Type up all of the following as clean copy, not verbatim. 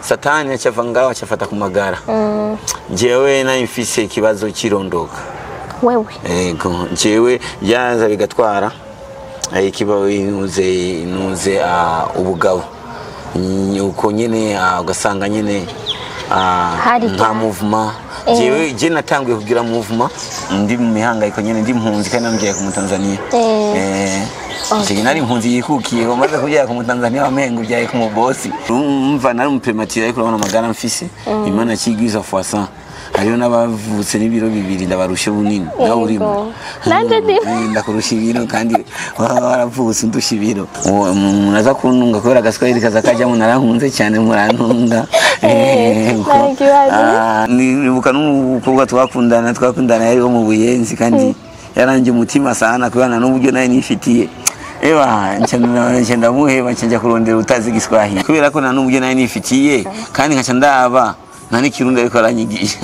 Satani acava ngaho acafata ku magara. Jewe nari mfise ikibazo c'irondoka. Wewe? Ego, jewe byanza bigatwara ikibazo inuze ubugabo. Uko nyene ugasanga nyene nta movement. Jewe je natanguye kugira movement ndi mu mihangayiko nyene, ndi impunzi kandi namubyaye ku Mutanzania. Je nari impunzi yikukiye, umaze kubyara ku Mutanzania wamengo ubyaye ku mubosi. Umva nari umuprematire, ariko urabona amagara mfise, Imana kigwiza fois 100. Hariho n'abavutse n'ibiro bibiri ndabarusha bunini, nawe urimo. Nanje ndi. Ndakurusha ibiro kandi waravutse undusha ibiro. Umuntu aza kuntunga kubera agaswahili kaza kajyamo, narahunze cyane murantunga. Nibuka n'umukobwa twakundana yari wo mu Buyenzi kandi yarangiye umutima sana kubera n'uburyo nawe nifitiye. Ewa nca ndamuheba, nca njya kurondera utazi Igiswahili kubera ko nta n'uburyo nawe nifitiye, kandi nkaca ndaba nta n'ikirundi ariko aranyigisha.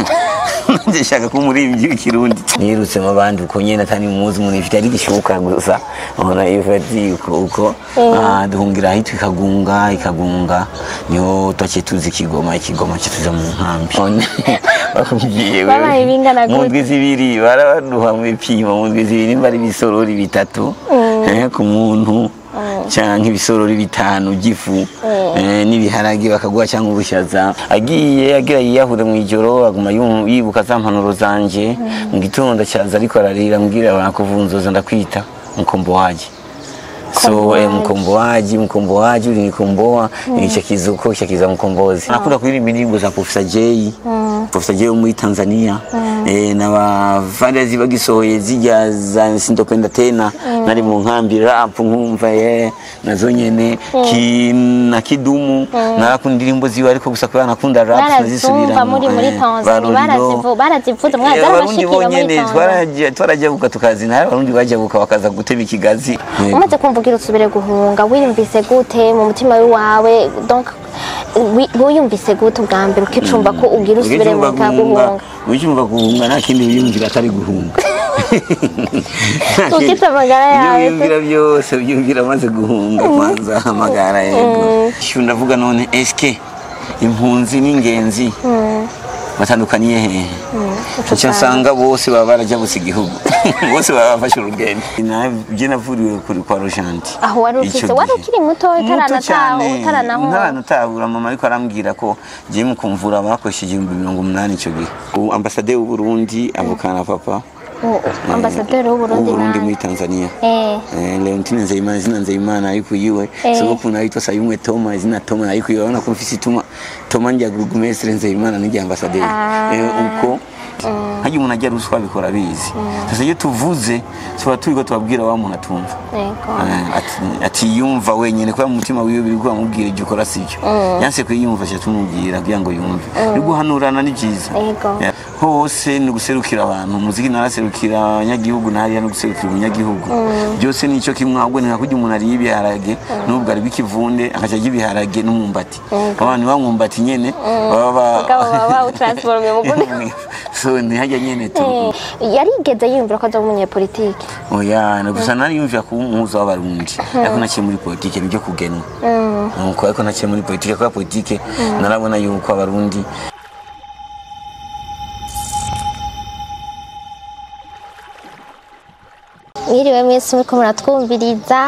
Nanjye nshaka kuba umuririmbyi w'ikirundi. Nirutse mu bandi uko nyene atari muzi, umuntu ifite ari gishuka gusa. Ubona ifati uko duhungira ahitwa Ikagunga, niho twaciye tuza Ikigoma, Ikigoma tuza mu nkambi. Bakubwiye Babaye bingana mu gute? ndwi zibiri barabaduha mu bipimo, mu ndwi zibiri nimba ari ibisorori bitatu ku muntu canke ibisorori bitanu by'ifu n'ibiharage bakaguha cyangwa ubushaza. Agiye agira yiyahure mu ijoro, aguma yibuka za mpanuro zanje. Mu gitondo acaza ariko ararira, ambwira bakuvunzoza ndakwita mkombowaji. So mkombowaji, mkombowaji ulinikomboa, nichakizuko chakiza mkombozi. Nakunda kuririmba indirimbo za Professor Jay. Professor Jay wo muri Tanzania. Na bavandezi bagisohoye zijya za Sindopenda tena, nari mu nkambi rap nkumva nazo nyene na Kidumu narakunda indirimbo ziwe, ariko gusa kubera nakunda rap Barazumva nazisubiramo. muri Tanzania, barazivuza Abarundi mwaza muri bonyene Tanzania. twarajabuka tukazina, hari abarundi bajabuka bakaza gutema ikigazi. Umaze kumva ugira usubire guhunga, wiyumvise gute mu mutima wawe? Donc wiyumvise gute ubwa mbere ukicumva ko ugira usubire mu guhunga? Ucyumva guhunga nta kindi wiyumvira atari guhunga. Ukitse amagara yawe. Wiyumvira byose, wiyumvira amaze guhunga kwanza amagara yego. Ndavuga none eske impunzi n'ingenzi batandukaniye hehe? Icyo nsanga bose baba barajabutse igihugu, bose baba bafashe urugendo. Nabyo navuriwe kwa Rojanti. Aho wari ufise, wari ukiri muto, utaranahunga? Ntaranatahura. Mama ariko arambwira ko ngiye mu kumvura bakoresheje 80,000 icyo gihe. Ambasaderi w'Uburundi avukana na papa. Ambasaderi w'Uburundi muri Tanzania. Leontine Nzeyimana, izina Nzeyimana ariko yiwe. Sogokuru nawe yitwa Sayumwe Toma, izina Toma ariko yiwe. Urabona ko mfise ituma Toma njya burugumestre Nzeyimana n'irya ambasaderi. Uko hajya umuntu ajya ruswa abikora abizi. Sasa iyo tuvuze tuba turiko tubabwira wa muntu atumva. Ati yumva wenyene kubera mu mutima wiwe biri kuramubwira ibyo ukora sivyo. Yanse kwiyumva aca tumubwira kugira ngo yumve. Ni guhanurana ni byiza. Hose ni guserukira abantu, umuziki naraserukira abanyagihugu, nariya no guserukira umunyagihugu. Byose nico kimwe, ahubwo ni nka kurya umuntu ariye ibiharage n'ubwo ari bw'ikivunde akaca arya ibiharage n'umwumbati. Abantu bamwumbati nyene baba Mugabo baba bawutransforme mu kundi. So ni hajya nyene tu. Yarigeze yiyumvira ko azoba umunyepolitike? Oya, gusa nari yumvira kuba umuhuza w'abarundi. Ariko naciye muri politike nibyo kugenwa. Nuko ariko naciye muri politike kubera politike narabona yuko abarundi Mwiriwe mwese muriko muratwumviriza,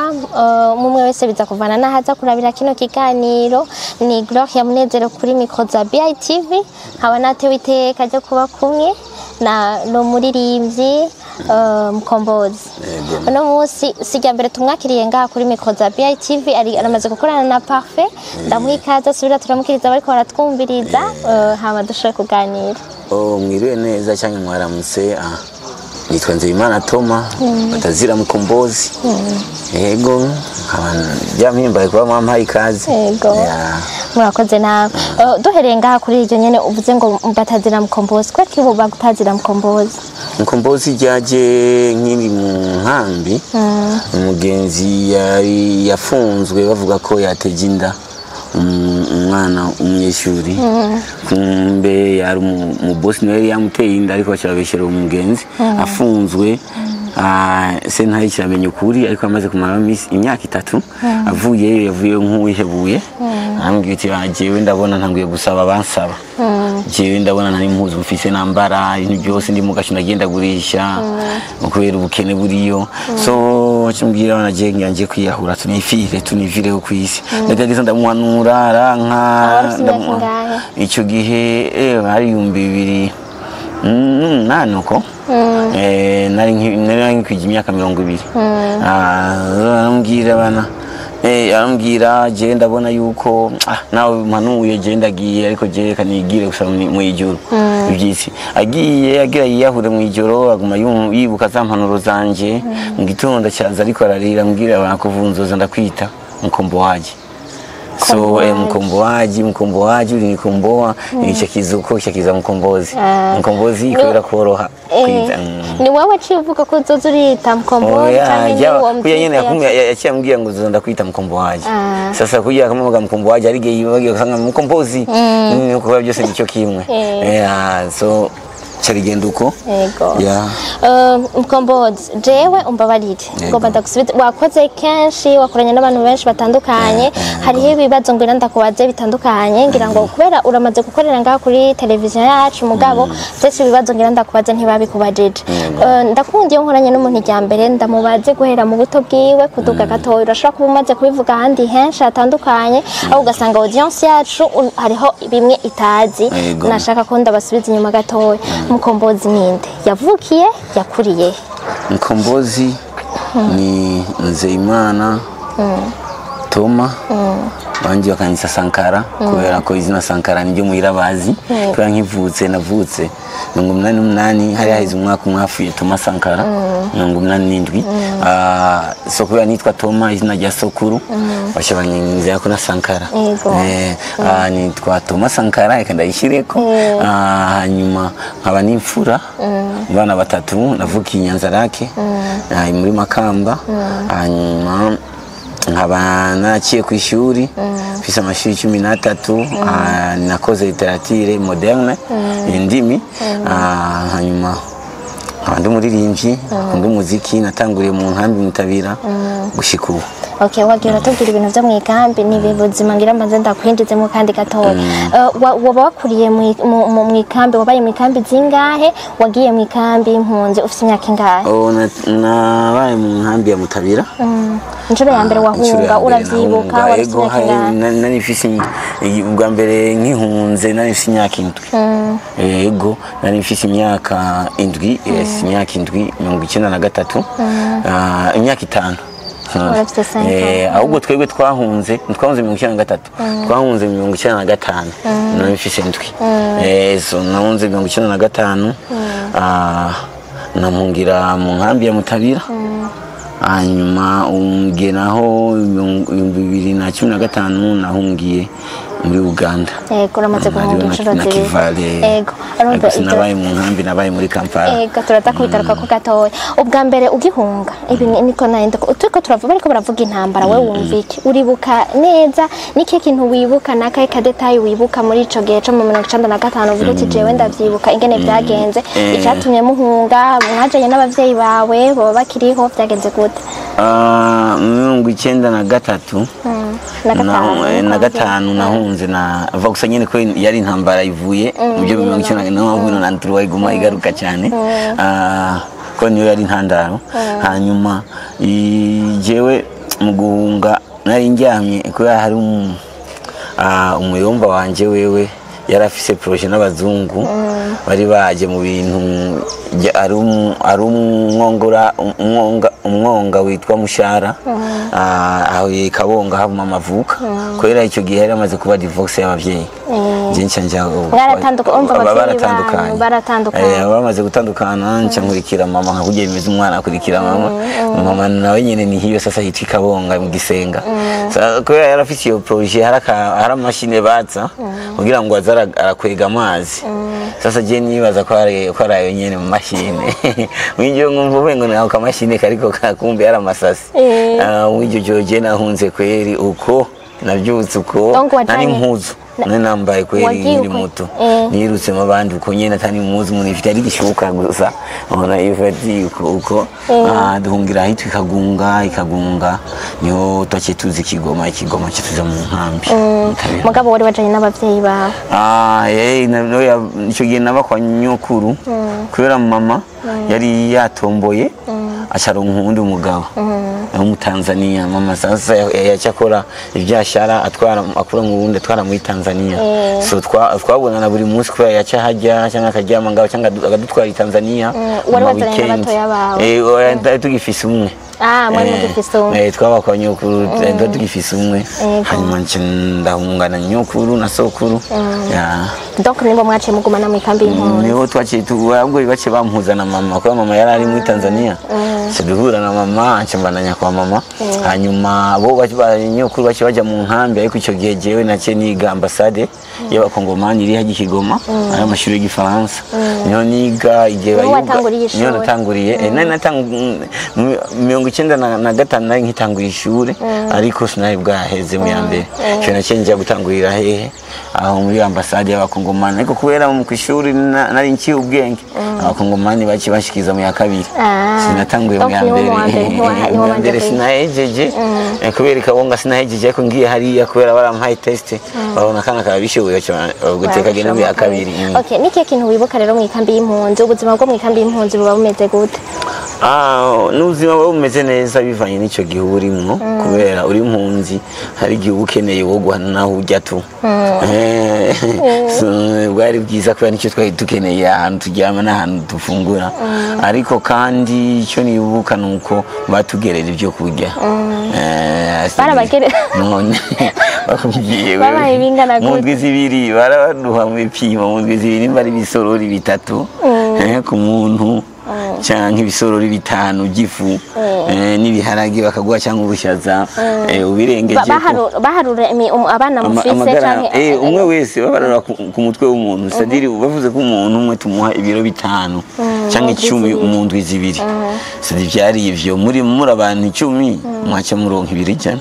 umwe wese biza kuvana n'ahaza kurabira kino kiganiro. Ni Gloria Munezero kuri micro za BITV, nkaba natewe iteka ryo kuba kumwe na no muririmbyi Mkombozi. Uno munsi si irya mbere tumwakiriye ngaha kuri micro za BITV, aramaze gukorana na Parfait. Ndamuha ikaze, asubira turamukiriza bariko baratwumviriza, hama dushobore kuganira. Mwiriwe neza canke mwaramutse. Nitwa Nzeyimana Toma, batazira Mkombozi. Yego, byampimbaye kuba mwampaye ikaze. Yego. Murakoze nawe. Duhereye ngaha kuri iryo nyene uvuze ngo batazira Mkombozi, kubera iki bagutazira Mkombozi? Mkombozi ryaje nkiri mu nkambi, umugenzi yari yafunzwe bavuga ko yateje inda umwana umunyeshuri. Kumbe yari mu boss niwe yamuteye inda, ariko bacabeshera umugenzi afunzwe. Sentare kiramenya ukuri, ariko amaze kumara imyaka itatu avuyeyo, yavuye nk'uwihebuye. Arambwira ati: "Ah, jewe ndabona ntanguye gusaba bansaba, jewe ndabona ntari impuzu mfise nambara, ibintu byose ndi mu gace ndagenda gurisha kubera ubukene buriyo." So kimbwira bana je ngira nje kwiyahura, tunifire tunivireho kwisi. Ndagerageza ndamuhanura, aranka. Wari ufise imyaka ingahe? Icyo gihe hari 2008 uko. Nari nkikwija imyaka 20. Arambwira bana, arambwira: "Je ndabona yuko nawe mpanuye, je ndagiye, ariko je reka nigire gusa mw'ijoro iby'isi." Agiye agira yiyahure mw'ijoro, aguma yibuka za mpanuro zanje. Mu gitondo cyaza ariko ararira, ambwira: "Bakuvunzoza ndakwita mkombowaji." So Mkombowaji. Mkombowaji, mkombowaji, ulinikomboa ico kizuko cyakiza mkombozi. Mkombozi kubera koroha kwita. Ni wowe waciye uvuga ko uzoza urita Mkombozi Oya, canke ni uwo kuya nyene mutipe? Yaciye ambwira ngo uzoza ndakwita mkombowaji. Ah. Sasa kuya kama mkombowaji ari gihe yibagiye usanga mkombozi, kuba byose nicyo kimwe. So carigenda uko. Yego. Yeah. Mkombozi, jewe umbabarire, ngomba ndagusubize. Wakoze kenshi, wakoranye n'abantu benshi batandukanye, hariho ibibazo ngira ndakubaze bitandukanye, ngira ngo kubera uramaze gukorera ngaha kuri televiziyo yacu, mugabo byinshi ibibazo ngira ndakubaze ntibabikubajije. Ndakunda iyo nkoranye n'umuntu ijya mbere ndamubaze guhera mu buto bwiwe kuduga gatoya. Urashobora kuba umaze kubivuga ahandi henshi hatandukanye, aho ugasanga audience yacu hariho bimwe itazi. Nashaka ko ndabasubiza inyuma gatoya. Mukombozi ninde? Yavukiye, yakuriye? Mkombozi ni Nzeyimana Toma, abandi bakanyita Sankara kubera ko izina Sankara niryo muhira bazi, kubera nkivutse, navutse 88, hari haheze umwaka umwe hafuye Toma Sankara, 87. So kubera nitwa Toma, izina rya sokuru, baca banyinzira ko na Sankara. Nitwa Toma Sankara, reka ndayishireko. Hanyuma nkaba n'imfura mu bana batatu. Navukiye i Nyanzarake, muri Makamba. Hanyuma nkaba naraciye ku ishuri, mfise amashuri 13. Nakoze littérature moderne, indimi. Hanyuma nkaba ndi umuririmbyi, nkunda umuziki. Natanguriye mu nkambi Mutabira gushika ubu. Okay, wagiye uratubwira ibintu byo mu ikambi, ni ibuzima ngira mbanze ndakwinjizemo kandi gatoya. Waba wakuriye mu ikambi, wabaye mu ikambi zingahe? Wagiye mu ikambi y'impunzi ufite imyaka ingahe? Oh, nabaye mu nkambi ya Mutabira. Inshuro ya mbere Inshuro wahunga ya mbere uravyibuka? nahunga, Wari ufite ego, imyaka ingahe? nari mfise ubwa mbere nkihunze nari mfise imyaka 7. Ego, nari mfise imyaka 7, yes, imyaka 7, 93. Imyaka 5. Sorry. Wari ufite 5 ans. Ahubwo twebwe twahunze 93, twahunze 95, nari mfise 7. So nahunze 95, nampungira mu nkambi ya Mutabira. Hanyuma umugeraho 2015 nahungiye muri Uganda. Yego, uramaze guhunga Hariho inshuro na zibiri. Kivale. Yego, urumva Ariko sinabaye mu nkambi, nabaye muri Kampala. Ego, turaza kubigaruka ko gatoya. Ubwa mbere ugihunga, ibi niko nahenda turiko turavuga, bariko baravuga intambara, we wumva iki? Uribuka neza n'ikihe kintu wibuka, n'akahe ka détail wibuka muri ico gihe co mu 95, uvuga uti: "Jewe ndavyibuka ingene vyagenze"? Icatumye muhunga, mwajanye n'abavyeyi bawe, boba bakiriho, vyagenze gute? 93. Na gatanu. Na gatanu nahunze na va gusa nyene ko yari intambara ivuye mu byo 90 no mpamvu na nturuwa iguma igaruka cyane. Ko niyo yari intandaro. Hanyuma jewe mu guhunga nari ndyamye, kubera hari umuyomba wanje wewe yari afise projet n'abazungu bari baje mu bintu ari umwongora, umwonga witwa Mushara. Aho i Kabonga haba mama avuka, kubera icyo gihe yari amaze kuba divorce y'abavyeyi. Je nca nja Urumva aba abavyeyi banyu baratandukanye. Bamaze gutandukana nca nkurikira mama, nka kurya bimeze umwana akurikira mama. Mama nawe nyene ni hiyo sasa yitwa Kabonga mu Gisenga. Kubera yari afise iyo projet, hari amashine baza kugira ngo aze arakwega amazi. Sasa je nibaza ko ari ayo nyene mu mashine, mw'ijoro nkumva umengo ni ako kamashine kariko kakumbe ari amasasi. Mw'iryo joro je nahunze kweri uko. Nabyutse uko Donc wajanye- nari impuzu nari nambaye kweri Wagiye nkiri uko- muto, nirutse mu bandi uko nyene, atari impuzu umuntu ifite, ari igishuka gusa. Ubona ifati uko uko. Duhungira ahitwa Ikagunga. Ikagunga niho twaciye tuzi Ikigoma. Ikigoma tuza mu nkambi. Mutabira. Mugabo wari wajanye n'abavyeyi bawe? Ah, ico gihe naba kwa nyokuru, kubera mama yari yatomboye, acaronka uwundi mugabo w'Umutanzania. Mama sasa yaca akora ivyashara, atwara, akura mu Burundi atwara muri Tanzania. So twabonana buri munsi, kubera yaca hajya cyangwa akaryama ngaho cyangwa akadutwara i Tanzania Wari mu wazanye weekend. n'abatoya bawe? Oya, twari tugifise umwe. Ah, mwari mugifise umwe. Twaba kwa nyokuru, twari tugifise umwe. Hanyuma nca ndahungana nyokuru na sokuru. Ya. Donc nibo mwaciye mugumana mu ikambi y'impunzi? Niho twaciye ahubwo baciye bampuza na mama, kubera mama yari ari muri Tanzania. Nca duhura na mama, nca mbandanya kwa mama. Hanyuma bo ba nyokuru baciye baja mu nkambi, ariko ico gihe jewe naciye niga ambasade y'Abakongomani iri hajya i Kigoma, ari amashuri y'Igifaransa, niho niga igihe Niho watanguriye niho ishuri? natanguriye. Nari 95 nari nkitanguye ishure, ariko sinari bwaheze mu ya mbere. Ico naciye nja gutangurira hehe? Aho muri ambasade y'Abakongomani. Ariko kubera mu kwishuri nari nciye ubwenge, Abakongomani baciye bashikiza mu ya kabiri. Sinatanguye mu Donc ya niho mbere. mu wa mbere, Mu niho ya wabanje mbere kwiga. sinahejeje. Kubera ikabonga sinahejeje, ariko ngiye hariya kubera barampaye test, babona akana karabishoboye, baca baguteka agenda mu ya kabiri. Okay, ni ikihe kintu wibuka rero mu ikambi y'impunzi? Ubuzima bwo mu ikambi y'impunzi buba bumeze gute? Ah, n'ubuzima buba bumeze neza bivanye n'icyo gihe uba urimwo, kubera uri impunzi hari igihe uba ukeneye wo guhana naho ujya tu. So, bwari bwiza kubera nicyo twari dukeneye, ahantu turyama n'ahantu dufungura. Ariko kandi icyo nibuka ni uko batugerera ibyo kurya. None bakubwiye Babaye bingana mu gute? ndwi 2 barabaduha mu bipimo, mu ndwi 2 nimba ari ibisorori bitatu ku muntu canke ibisorori 5 by'ifu, n'ibiharage bakaguha cyangwa ubushaza, ubirengeje Baharura abana mufise amagara canke umwe wese babarura ku mutwe w'umuntu, c'est-à-dire bavuze ko umuntu umwe tumuha ibiro 5 cyangwa mu ndwi 10 zibiri. Mu ndwi 2, c'est vyari ivyo. Muri abantu 10 mwaca muronka ibiro 100.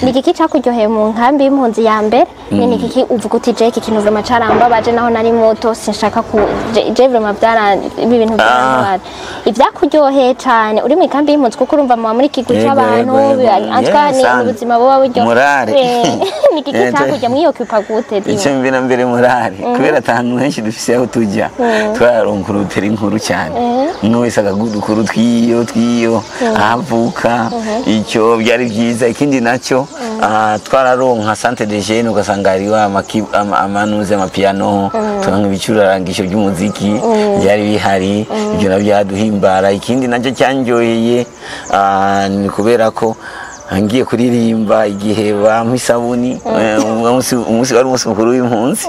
Ni igiki cakuryoheye mu nkambi y'impunzi ya mbere? Ni igiki uvuga uti: "Je iki kintu vraiment carambabaje naho nari muto, sinshaka ku je vraiment byara ibi bintu byarambabaje"? Ibyakuryoheye cane uri mu ikambi y'impunzi, kuko urumva muba muri kigwi c'abantu, Yego. en tout cas Yes, ni sana. ubuzima buba buryo. Morale. Ni igiki cakurya mwiyokupa gute Dino? Icyo mbere na mbere, morale, kubera ahantu henshi dufise aho tujya, twararonka urutera inkuru cyane, umwe wese akagudukuru twiyo twiyo ahavuka. Icyo byari byiza. Ikindi nacyo, twararonka centre de jeunes, ugasanga hariho amanuze, amapiano, turonka ibicurarangisho by'umuziki, byari bihari. Ibyo nabyo byaduhimbara. Ikindi nacyo cyanjyoheye, ni kubera ko ngiye kuririmba igihe bampa isabuni, umunsi wari umunsi mukuru w'impunzi,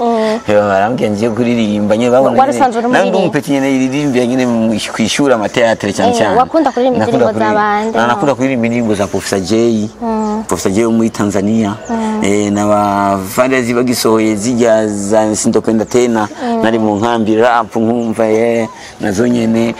barambwira ngiye kuririmba nyine, babona Wari usanzwe uri nari ndi umuririmbyi? umupeti nyine yiririmbira nyine kw'ishuri, amateatre cyane cyane. Wakunda kuririmba Nakunda indirimbo z'abandi, no? Nakunda kuririmba indirimbo za Professor Jay, Professor Jay wo muri Tanzania, n'aba Fandezi bagisohoye zijya za Sintopenda Tena, nari mu nkambi, rap nkumva nazo nyene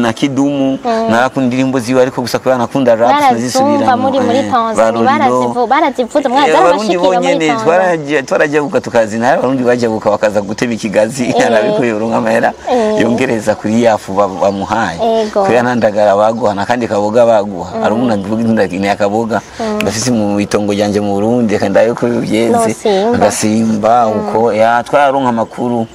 na Kidumu narakunda indirimbo ziwe, ariko gusa kubera nakunda rap Barazumva sinazisubiramo. muri Tanzania, barazivuza, Abarundi zarabashikira muri bonyene Tanzania. twarajabuka tukazina. Hari Abarundi bajabuka bakaza gutema ikigazi, arabikuye uronka amahera yongereza kuri yafu bamuhaye, kubera nta ndagara baguha, nta kandi kaboga baguha. Hari umuntu avuga ati: "Akaboga ndafise mu itongo ryanje mu Burundi, reka ndabe ko byeze." Nosimba. Agasimba uko ya twararonka amakuru,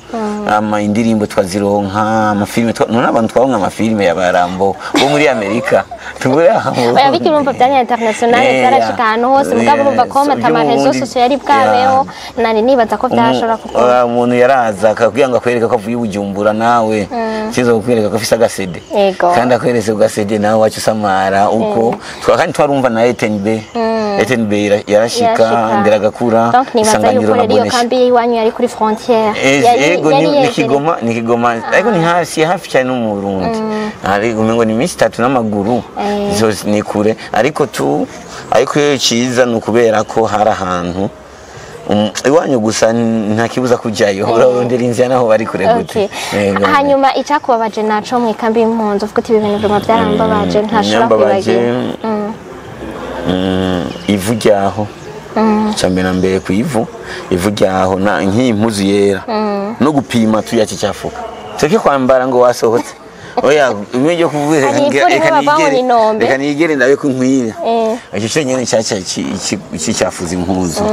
ama indirimbo twazironka, amafilime none abantu twaronka amafilime ya Barambo bo muri Amerika tubure aho. Oya, biki urumva byari international, byarashika ahantu hose. Mugabo urumva ko So, ata ama réseaux by'uburundi- sociaux yari bwabeho, nari nibaza ko byashobora gukora. Umuntu yaraza akakubwira ngo akwereka ko avuye i Bujumbura, nawe kiza kukwereka ko afise agasede, kandi akweretse ku gasede nawe wacu usamara uko. Kandi twarumva na RTNB, RTNB yarashika, Yarashika. Nderagakura, Donc nibaza yuko Isanganiro na rero iyo Bonesha. kambi y'iwanyu yari kuri frontière. Yego, Yari ni yegereye. Kigoma, ni Kigoma, ariko ni hafi hafi cyane no mu Burundi, hari umengo ni iminsi 3 n'amaguru. Zo ni kure, ariko tu ariko iyo ciza ni ukubera ko hari ahantu iwanyu gusa nta kibuza kujayo, urarondera inzira naho bari kure gute. Okay. Yego. Hanyuma icakubabaje naco mu ikambi y'impunzi, uvuga uti: "Ibi bintu vraiment byarambabaje, ntashobora Nyambabaje, kwibagira." Ivu ryaho. Cambere na mbere ku ivu, ivu ryaho na nk'iyi mpuzu yera no gupima tuyacicafuka, tureke kwambara ngo wasohotse. Oya, imwe yo kuvuga Hari ivu rimwe bavaho ni inombe. Reka nigere ndabe ko nkwira. Icyo cyonyine cyaca cyafuza impuzu.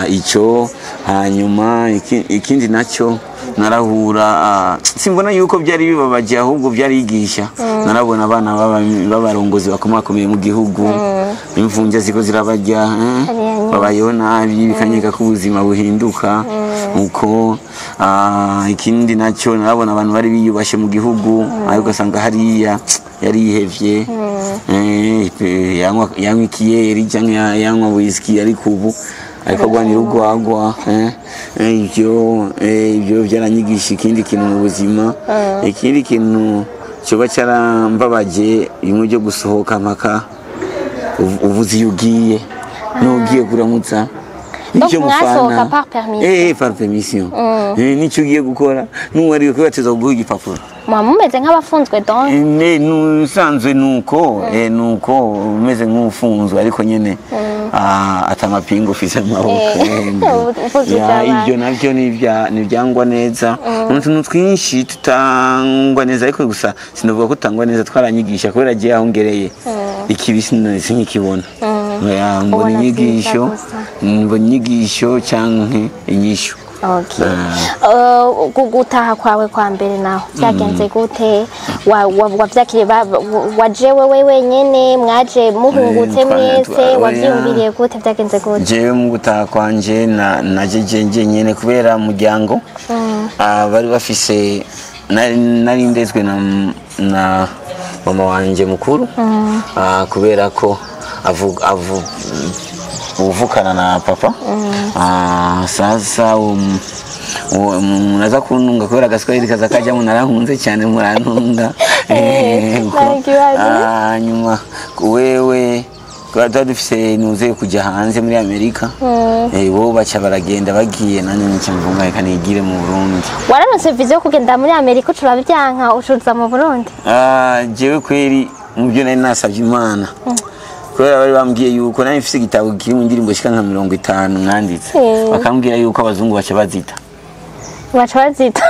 Icyo hanyuma ikindi nacyo narahura, simbona yuko byari bibabaje, ahubwo byarigisha. Narabona abana b'abarongozi bakomakomeye mu gihugu, imvunja ziko zirabarya, Hariya nyine. babayeho nabi, bikanyeka ko ubuzima buhinduka uko. Ikindi nacyo narabona abantu bari biyubashe mu gihugu, ariko ugasanga hariya yarihevye, yanywa ikiyeri cyangwa yanywa whisky, ariko ubu ariko agwanira urwagwa. Ibyo byaranyigisha ikindi kintu mu buzima. Ikindi kintu cyoba cyarambabaje, bimwe byo gusohoka mpaka uvuze iyo ugiye n'ugiye kuramutsa. Donc Nicyo mwasohoka mufana. par permission. Par permission. Nicyo ugiye gukora n'uwari kubateza kuguha igipapuro. Muba mumeze nk'abafunzwe donc. Ne nusanzwe nuko umeze nk'ufunzwe, ariko nyene ata mapingu ufise mu maboko. Ufunzwe Ya, cyane. Ibyo navyo nibyangwa neza, utuntu twinshi tutangwa neza, ariko gusa sinavuga ko tutangwa neza, twaranyigisha kubera agiye aho ngereye ikibi sinkikibona. Ya, mbona Ubona inyigisho, vyiza gusa. Mbona inyigisho canke inyishu. Okay. Gutaha kwawe kwa mbere naho byagenze gute? Wavyakiriye waje wewe wenyene, mwaje muhungutse mwese? Oya. Wavyiyumviriye gute? Byagenze gute? Jewe mu gutaha kwanje naje je nyene kubera umuryango bari bafise, nari ndezwe na mama wanje mukuru, kubera ko uvukana na papa. Sasa munaza kuntunga kubera agaswahili kaza kajyamo, narahunze cyane, murantunga. Nta kibazo. Hanyuma wewe twari dufise nuze yo kujya hanze muri Amerika, bo baca baragenda, bagiye nanjye nica mvuga reka nigire mu Burundi. Wararonse viza yo kugenda muri Amerika, ucura byanka, ucuza mu Burundi? Jewe kweri mu byo nari nasabye Imana, kubera bari bambwiye yuko nari mfise igitabo kirimo indirimbo shika nka 50 nanditse, bakambwira yuko abazungu baca bazita. Baca bazita.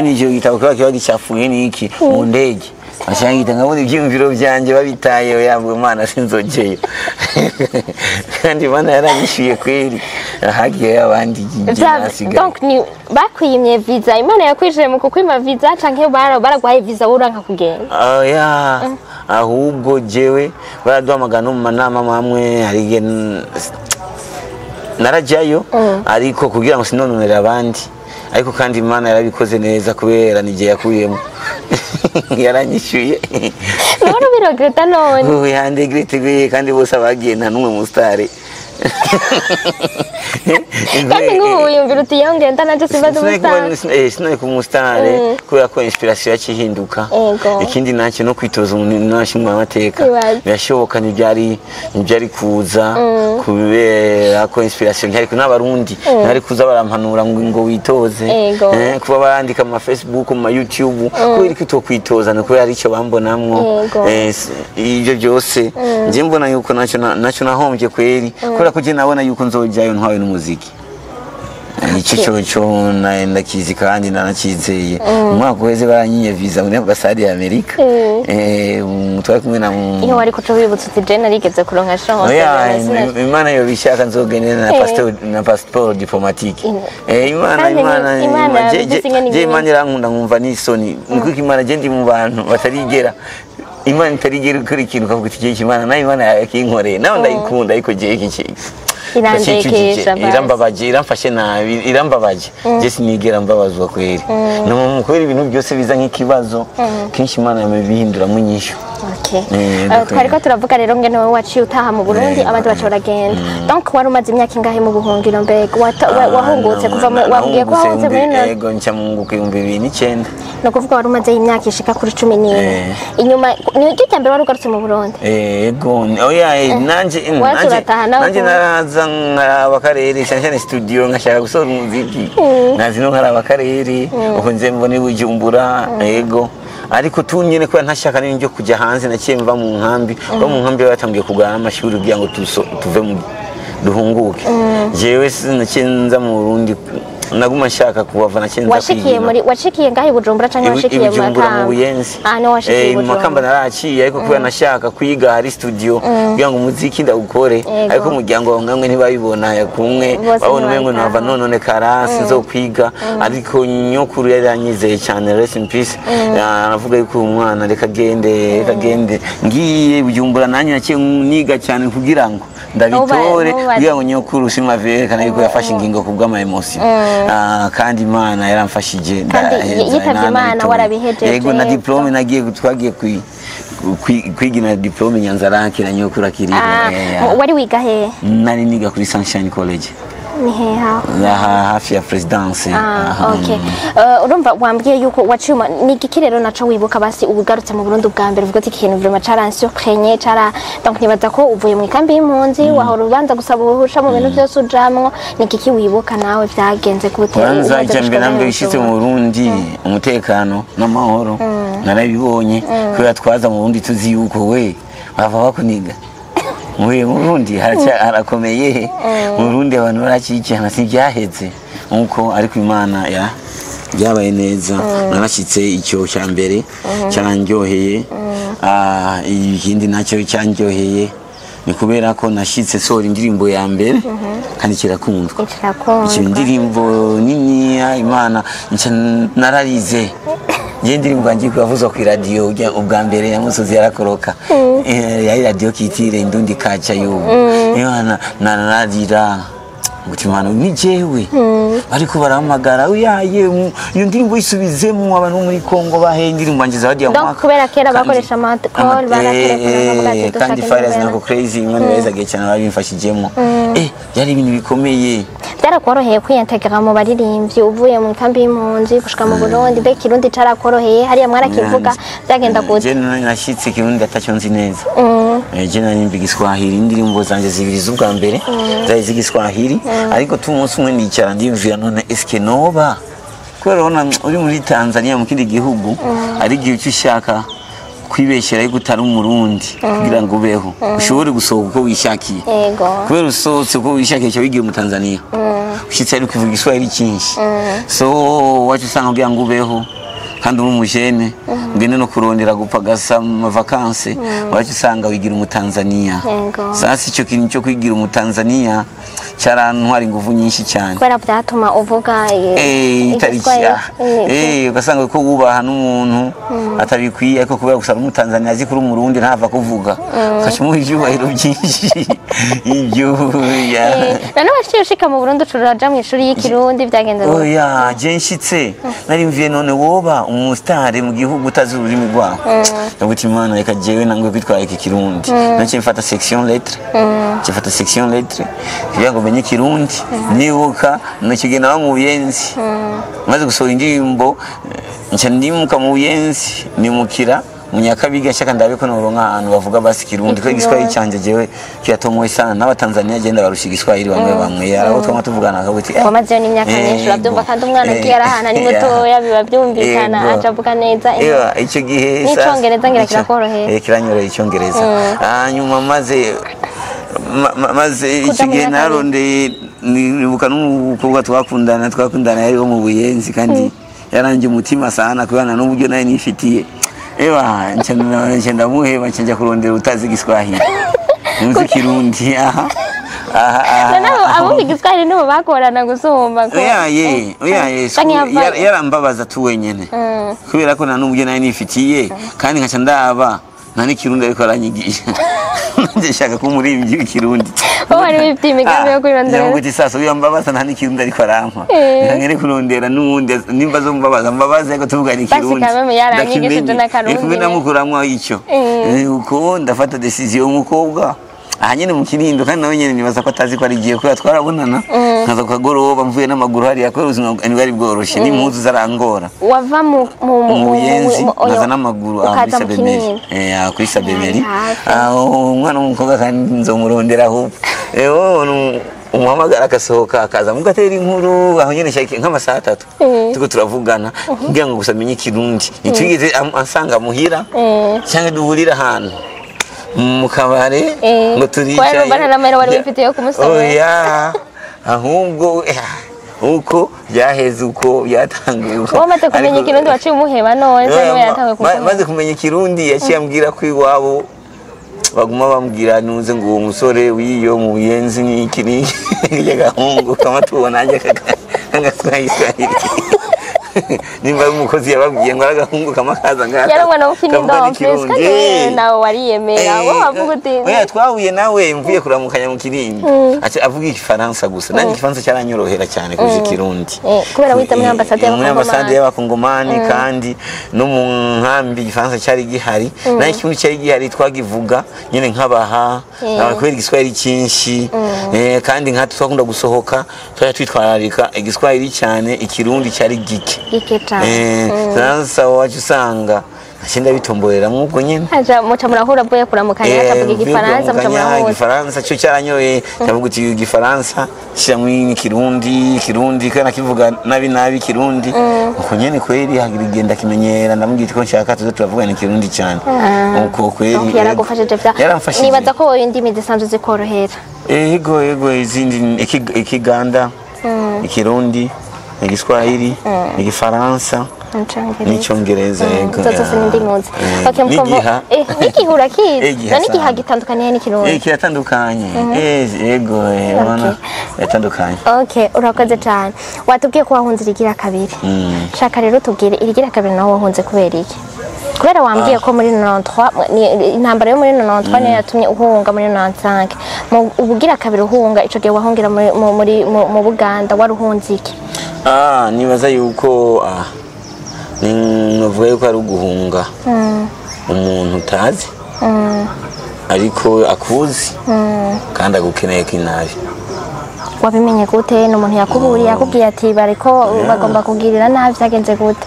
Icyo gitabo kiba gicafuye n'iki mu ndege bashangita, nkabona ibyiyumviro byanjye babitaye, yabwo Imana sinzogeye, kandi Imana yaranyishyuye kweri, hagiye abandi njye nasigaye. Donc ni bakwimye visa, Imana yakwishuye mu kukwima visa, canke baraguhaye visa wowe uranka kugenda? Oya, ahubwo jewe baraduhamagara no mu manama mamwe, hari igihe narajyayo ariko kugira ngo sinononere abandi, ariko kandi Imana yarabikoze neza kubera nigihe yakuyemo yaranyishyuye. None ubiregreta none? Ubu yandegrete, kandi bose abagiye nta n'umwe musitari. Kandi nk'ubu wiyumvira uti iyo ngenda nanje simbaze umusitari? Sinari kuba umusitari kubera ko inspiration yacihinduka. Ikindi nacyo no kwitoza umuntu nashinzwe amateka Ibaze. birashoboka, ntibyari kuza kubera ko inspiration ntiyari n'abarundi ntiyari kuza barampanura ngo witoze. Kuba barandika mu ma Facebook, mu ma YouTube, kubera ko utokwitoza ni kubera hari icyo bambonamwo. Ibyo byose njye mbona yuko nacyo nahombye kweri, kubera ko njye nabona yuko nzojyayo ntwawe n'umuziki. Icyo cyo ndakizi kandi nanacyizeye. Umwaka uheze baranyinye visa muri ambasade ya Amerika. Twari kumwe na Iyo wari kuca wibutsa uti je narigeze kuronka chance. Oya, Imana yobishaka nzogenera na passeport, na passeport diplomatique. Imana Kandi Imana Imana yabivuze ingene je ingene. Imana irankunda, nkumva n'isoni nkuko Imana je ndi mu bantu batarigera, Imana itarigera ikora ikintu ukavuga uti jewe Imana nawe Imana yakinkoreye, nawe ndayikunda, ariko jewe iki Irandekesha basi. Irambabaje, iramfashe nabi, irambabaje. Je sinigera mbabazwa kweri, no kubera ibintu byose biza nk'ikibazo kenshi Imana yamubihinduramo inyishu. Okay. Twariko turavuga rero ngene wowe waciye utaha mu Burundi, abandi baca baragenda. Donc wari umaze imyaka ingahe mu buhungiro mbega? Wahungutse kuva wambwiye ko wahunze muri Ego, nca munguka 2009. Ni ukuvuga wari umaze imyaka ishika kuri 14. Inyuma ni iryo rya mbere wari ugarutse mu Burundi? Ego, oya, nanje Wacu nanje urataha nawe nanje naraza nkaraba akarere, cyane cyane studio, nkashaka gusohora umuziki, nazi no nkaraba akarere uko nze mbona i Bujumbura. Ego. Ariko tunyene kubera ntashaka n'ibintu byo kujya hanze, naciye mva mu nkambi. Ba mu nkambi batangiye kugana n'amashuri kugira ngo tuve mu duhunguke. Jewe naciye nza mu Burundi, naguma nshaka kuhava, naciye nza Washikiye kwigira. muri, washikiye ngaho i Bujumbura canke washikiye mu Bujumbura, mu Makamba? Buyenzi. Ah, no, washikiye i Mu Makamba Bujumbura. Naraciye, ariko kubera nashaka kwiga hari studio kugira ngo umuziki ndawukore, ariko umuryango wawe ngamwe ntibabibona kumwe. Bose Babona umengo nava ntibabitaho. nonone kara sinzokwiga, ariko nyokuru yari yanyizeye cyane, rest in peace. Aravuga yuko uyu mwana reka agende, reka agende. Ngiye Bujumbura nanjye naciye niga cyane kugira ngo ndabitore, kugira ngo nyokuru simaverekana yuko yafashe ingingo kubw'ama emotion. Kandi Imana yaramfashije, Kandi ndaheza, yitavye Imana nabitoye. warabihejeje. Yego, na diplome nagiye, twagiye kwiga na diplome Nyanza-Lac na nyokuru akiriho. Ah, wari wiga hehe? Nari niga kuri Sunshine College. Ni hehe aho? Aha hafi ya Presidence. Ah, Aha. okay. Urumva wambwiye yuko waciye ni igiki rero naco wibuka basi ugarutse mu Burundi ubwa mbere, uvuga ati ikintu vraiment caransurprenye, cara, donc nibaza ko uvuye mu ikambi y'impunzi, wahora ubanza gusaba uruhusha mu bintu byose ujamwo. Ni igiki wibuka nawe, vyagenze gute Kwanza umaze icya gushika mbere na ngaho mbere ushitse mu Bujumbura? Burundi, umutekano n'amahoro narabibonye, kubera twaza mu Burundi tuzi yuko we bava bakuniga. Muye mu Burundi harakomeye, mu Burundi abantu barakikirana, ntibyaheze nkuko, ariko Imana ya byabaye neza, narashyitse. Icyo cya mbere cyanjyoheye. Ikindi nacyo cyanjyoheye ni kubera ko nashyitse sohora indirimbo ya mbere kandi kirakundwa. Kirakundwa. Icyo indirimbo niniya Imana nca nararize. Njye indirimbo yanjye yavuzwa ku iradiyo ubwa mbere ya Musozi yarakoroka. Yari radiyo kitire Indundi Kaca y'ubu. Imana nararira ngo Imana ni jewe ariko barahamagara uyaye iyo ndirimbo yisubizemo, abantu bo muri Kongo bahe indirimbo yanjye zawadi ya Donc, mwaka. kubera kera bakoresha ama call, baratelefona bavuga ati, "Dushaka Kandi Farious indirimbo." nako crazy, Imana ibahezagiye cyane babimfashijemo. Byari ibintu bikomeye. Byarakoroheye kwiyintegra mu baririmbyi uvuye mu ikambi y'impunzi gushika mu Burundi? Mbega Ikirundi carakoroheye? Hariya mwarakivuga? Byagenda gute? Je nashyitse Kirundi atacyo nzi neza. Je narimba Igiswahili, indirimbo zanjye zibiri z'ubwa mbere zari z'Igiswahili, ariko tu umunsi umwe nicara ndiyumvira, none eske noba, kubera urabona uri muri Tanzania, mu kindi gihugu, ari igihe uca ushaka kwibeshyera yuko utari Umurundi kugira ngo ubeho, ushobore gusohoka uko wishakiye. Kubera usohotse uko wishakiye cyo wigira Umutanzania, ushyitse ari kuvuga Igiswahili cyinshi, so wacu usanga kugira ngo ubeho kandi uri umujene ngende no kurondera gupagasa mu vacances, wacu usanga wigira Umutanzania. Sasa icyo kintu cyo kwigira Umutanzania cyarantwara ingufu nyinshi cyane. Kubera byatuma uvuga itariki Igiswahili. Ugasanga ko wubaha n'umuntu atabikwiye, ariko kubera gusa ari Umutanzania azi kuri Umurundi ntava kuvuga, ukaca umuha ibyubahiro byinshi ibyo ya. None waciye ushika mu Burundi uca uraja mu ishuri y'Ikirundi, byagenze gute? Oya, je nshitse narimviye, none woba umusitari mu gihugu utazi ururimi rwaho? Ndavuga Imana reka jewe nangwe kwitwara iki Kirundi. Naciye mfata section lettre, nca mfata section lettre kugira ngo menye Kirundi. Nibuka nakigenda naba mu Buyenzi, maze gusohora indirimbo, nca ndimuka mu Buyenzi, nimukira mu Nyakabiga, nshaka ndabe ko noronka ahantu bavuga basi Kirundi, kuko Igiswahili canje jewe kiratomoye sana, n'Abatanzania genda barusha Igiswahili bamwe bamwe, arabo twama tuvugana bakavuga ati Wamazeyo n'imyaka myinshi, urabyumva, kandi umwana agiye arahana ni mutoya biba byumvikana, aca avuga neza. Ewa, icyo gihe N'icongereza ngira kirakoroheye. Kiranyoroheye Icyongereza. Hanyuma maze maze Kuja icyo mu gihe Nyakabiga. Narondeye, nibuka n'umukobwa twakundana yari wo mu Buyenzi, kandi yarangiye umutima sana kubera n'uburyo nawe nifitiye. Ewa, nca ndamuheba, nca njya kurondera utazi Igiswahili, ntuzi Kirundi, aha aha aha. None abumva Igiswahili nibo bagorana gusumba Oyaye, oyaye, Canke yarambabaza tu wenyene, kubera ko nta n'uburyo nari nifitiye, kandi nkaca ndaba nta n'Ikirundi ariko aranyigisha, nanjye nshaka kuba umuririmbyi w'Ikirundi. Wowe wari wifitiye imigambi yo kwirondera. Ndavuga uti sasa uyu mbabaza nta n'ikirundi ariko arampa, reka ngere kurondera n'uwundi, nimba zo mbabaza mbabaza, ariko tuvugana Basi Ikirundi. kameme yaranyigishije Ndakimenye. n'Akarundi. Kumbe namukuramwo icyo. Uko ndafata decision y'umukobwa aha nyene mu Kinindo, kandi nawe nyene nibaza ko atazi ko ari igiye, kubera twarabonana nkaza ku kagoroba mvuye n'amaguru hariya, kubera ubuzima bwari bworoshe n'impuzu zarangora. Wava mu mu Mu Buyenzi oyo, nkaza n'amaguru aha muri ukaza mu Sabemeri. Kinindo. Aha kuri Sabemeri. Hafi. Aho umwana w'umukobwa kandi nzomurondera ahubwo. Oh, Umuhamagara akasohoka akaza mugatera inkuru aho nyene shake nk'amasaha 3 tuko turavugana kugira ngo gusa amenye ikirundi. Ntitwigeze ansanga muhira cyangwa duhurira ahantu mu kabare ngo turicaye. Kubera urumva nta n'amahera wari wifitiye yo kumusomera. Oya, ahubwo uko byaheze uko byatanguye uko. Wamaze kumenya Ariko- ikirundi waciye umuheba none Oya, cyangwa yatanguye kukumenya? maze kumenya ikirundi yaciye ambwira ko iwabo baguma bambwira nuze ngo uwo musore w'iyo mu buyenzi n'iki n'iki gahungu kama tubona nanjye kagaswahili nimba ari umukozi yababwiye ngo ari agahungu kama kaza ngaha Yari umwana wo kavuga Kinindo en plus n'ikirundi. kandi wewe nawe wariyemera wowe wavuga uti Oya, twahuye nawe mvuye kuramukanya mu Kirundi aca avuga igifaransa gusa, nanjye igifaransa cyaranyorohera cyane kurusha ikirundi. Kubera wize muri ambasade Muri ambasade y'abakongomani. y'abakongomani kandi no mu nkambi igifaransa cyari gihari, naho ikirundi cyari gihari twagivuga nyine nk'abaha kubera igiswahili cyinshi, kandi nka twakunda gusohoka twajya twitwararika igiswahili cyane, ikirundi cyari gike. Gike cane. Sasa wacu usanga nagenda bitomborera nk'ubwo nyine. Haja muca murahura avuye kuramukanya akavuga igifaransa muca murahura. Igifaransa cyo cyaranyoye, ndavuga uti igifaransa shyiramo ikirundi, ikirundi kandi nakivuga nabi nabi ikirundi uko nyene kweri hagira igenda kimenyera, ndamubwira ko nshaka tuze turavugana ikirundi cyane uko kweri. Donc yaragufashije vya Yaramfashije. Nibaza ko wowe indimi zisanzwe zikorohera. Ego ego, izindi ikiganda, ikirundi, igiswahili, igifaransa n'icyongereza, yego. Izo zose ni indimi uzi. Okay, N'igiha. N'igiha urakizi? Igiha None igiha sana. gitandukaniye n'ikirundi? Kiratandukanye. Yego, ubona biratandukanye. Okay, urakoze cyane. Watubwiye ko wahunze irigira kabiri. Shaka rero tubwire irigira kabiri nawe wahunze kubera iki? Kubera wambwiye ko muri 93 intambara yo muri 93 niyo yatumye uhunga muri 95. Mu ubugira kabiri uhunga ico gihe wahungira muri mu, muri mu Buganda waruhunze iki? Nibaza yuko novuga yuko ari uguhunga umuntu utazi ariko akuzi kandi agukeneye kinabi. Wabimenye gute? Ni umuntu yakuburiye yakubwiye ati bariko bagomba kugirira nabi, vyagenze gute?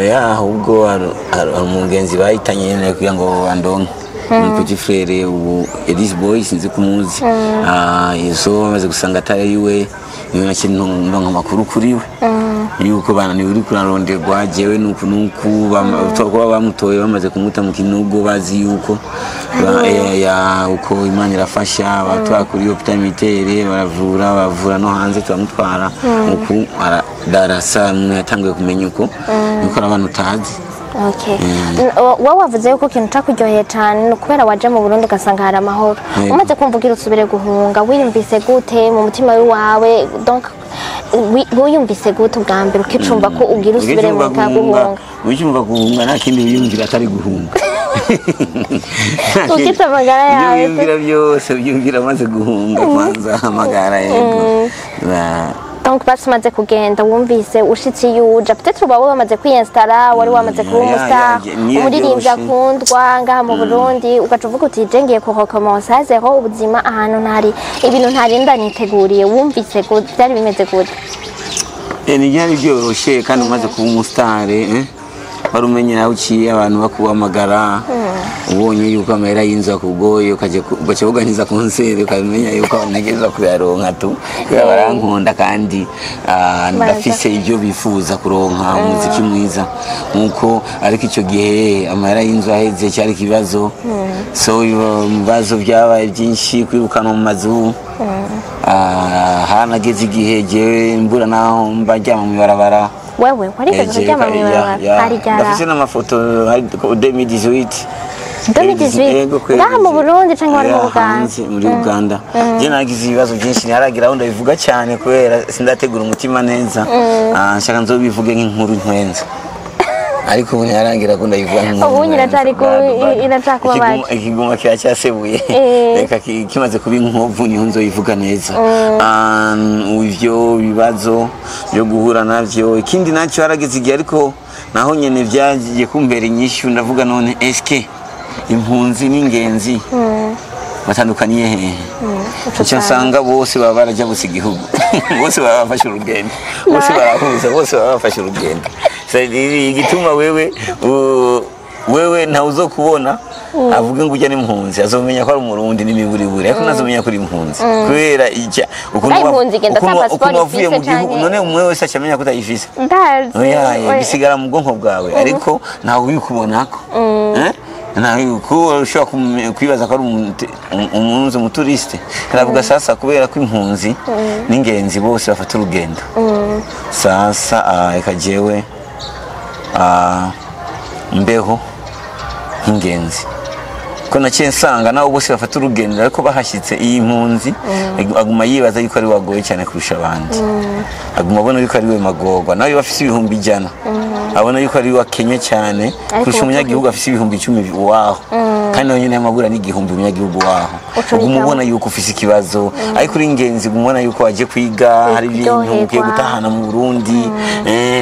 Ya, ahubwo hari umugenzi bahitanye nyene kugira ngo bandonke, ni petit frere ubu Elise Boy, sinzi kumuzi. So bamaze gusanga atari iwe, niwe naciye ndonka amakuru kuri we yuko bananiwe uri kuraronderwa jewe nuku nuku kuba bamutoye bamaze kumuta mu kinogo, bazi yuko ya uko Imana irafasha batwara kuri hôpital militaire baravura, bavura no hanze turamutwara uku darasa yatanguye kumenya uko nuko ari abantu utazi. Okay. Wowe wavuze yuko ikintu cakuryoheye cane ni ukubera waje mu Burundi ugasanga hari amahoro. Yego. Umaze kumva ugira usubire guhunga, wiyumvise gute mu mutima wawe? Donc wiyumvise gute ubwa mbere ukicumva ko ugira usubire mu guhunga? Ucyumva guhunga nta kindi wiyumvira atari guhunga. Ukitse amagara yawe. Ibyo wiyumvira byose wiyumvira amaze guhunga kwanza amagara, yego. Donc basi umaze kugenda wumvise ushitse iyo uja peut-être uba wamaze kwiyinstara, wari wamaze kuba Ya, ya, umustar, ya, niyo umuririmbyi byoroshe. akundwa ngaha mu Burundi, ugaca uvuga uti je ngiye kurecommencer à zéro ubuzima ahantu ntari ibintu ntarinda niteguriye, wumvise gute, byari bimeze gute? Ntibyari byoroshye kandi umaze kuba umusitari, wari umenye nawe uciye abantu bakuhamagara, ubonye yuko amahera y'inzu akugoye ugaca uganiza konseri ukamenya yuko ntegerezwa kuyaronka tu kubera barankunda kandi ndafise ibyo bifuza kuronka umuziki mwiza nkuko, ariko icyo gihe amahera y'inzu aheze cyari ikibazo. So ibibazo byabaye byinshi, kwirukanwa mu mazu. Hanageze igihe jewe mbura naho mba ndyama mw'ibarabara. Wewe warigeze kuryama mw'ibarabara? Hari ryara? Ndafise n'amafoto hari 2018. 2018? Yego, kweli. Ngaha mu Burundi canke wari mu Ya, Buganda? hanze, muri Uganda. Je nagize ibibazo byinshi ntiharagira aho ndabivuga cyane kubera sindategura umutima neza. Nshaka nzobivuge nk'inkuru ntwenza, ariko ubu ntiharagira ko ndabivuga nk'inkuru Ubu ntwenza. Bado. Iracakubabaje. Ikiguma kiracyasebuye. Reka kimaze kuba inkovu niho nzoyivuga neza. Ivyo bibazo byo guhura navyo, ikindi nacyo harageze igihe ariko naho nyene vyagiye kumbera inyishu, ndavuga none eske impunzi n'ingenzi batandukaniye hehe? Icyo nsanga bose baba barajabutse igihugu, bose baba bafashe urugendo, bose barahuza, bose baba bafashe urugendo. Igituma wewe Wewe ntawe uzokubona avuge ngo ujya n'impunzi, azomenya ko ari umurundi n'imiburiburi, ariko ntazomenya ko uri impunzi kubera icya ukuntu Kandi impunzi igenda ata ukuntu passport wavuye ifise mu gihugu, canke- none umwe wese acamenya ko utayifise. Ndazi. Oya, Oya. bisigara mu bwonko bwawe, ariko ntawe ubikubonako. Eh? Ntawe ko ushobora kwibaza ko ari umunzi umuturiste. Karavuga sasa kubera ko impunzi n'ingenzi bose bafata urugendo. Sasa reka jewe mbeho nk'ingenzi, ko naciye nsanga nabo bose bafata urugendo, ariko bahashyitse iyi mpunzi aguma yibaza yuko ari wagoye cyane kurusha abandi, aguma abona yuko ari we magorwa. Nawe afise 100,000 abona yuko ari we akenye cyane kurusha umunyagihugu afise 10,000 waho, kandi nawe nyine yamabura n'igihumbi umunyagihugu waho. Uca Uguma uhitamo. ubona yuko ufise ikibazo, ariko uri ingenzi uguma ubona yuko waje kwiga, hari ibintu Kuryoherwa. ugiye gutahana mu Burundi,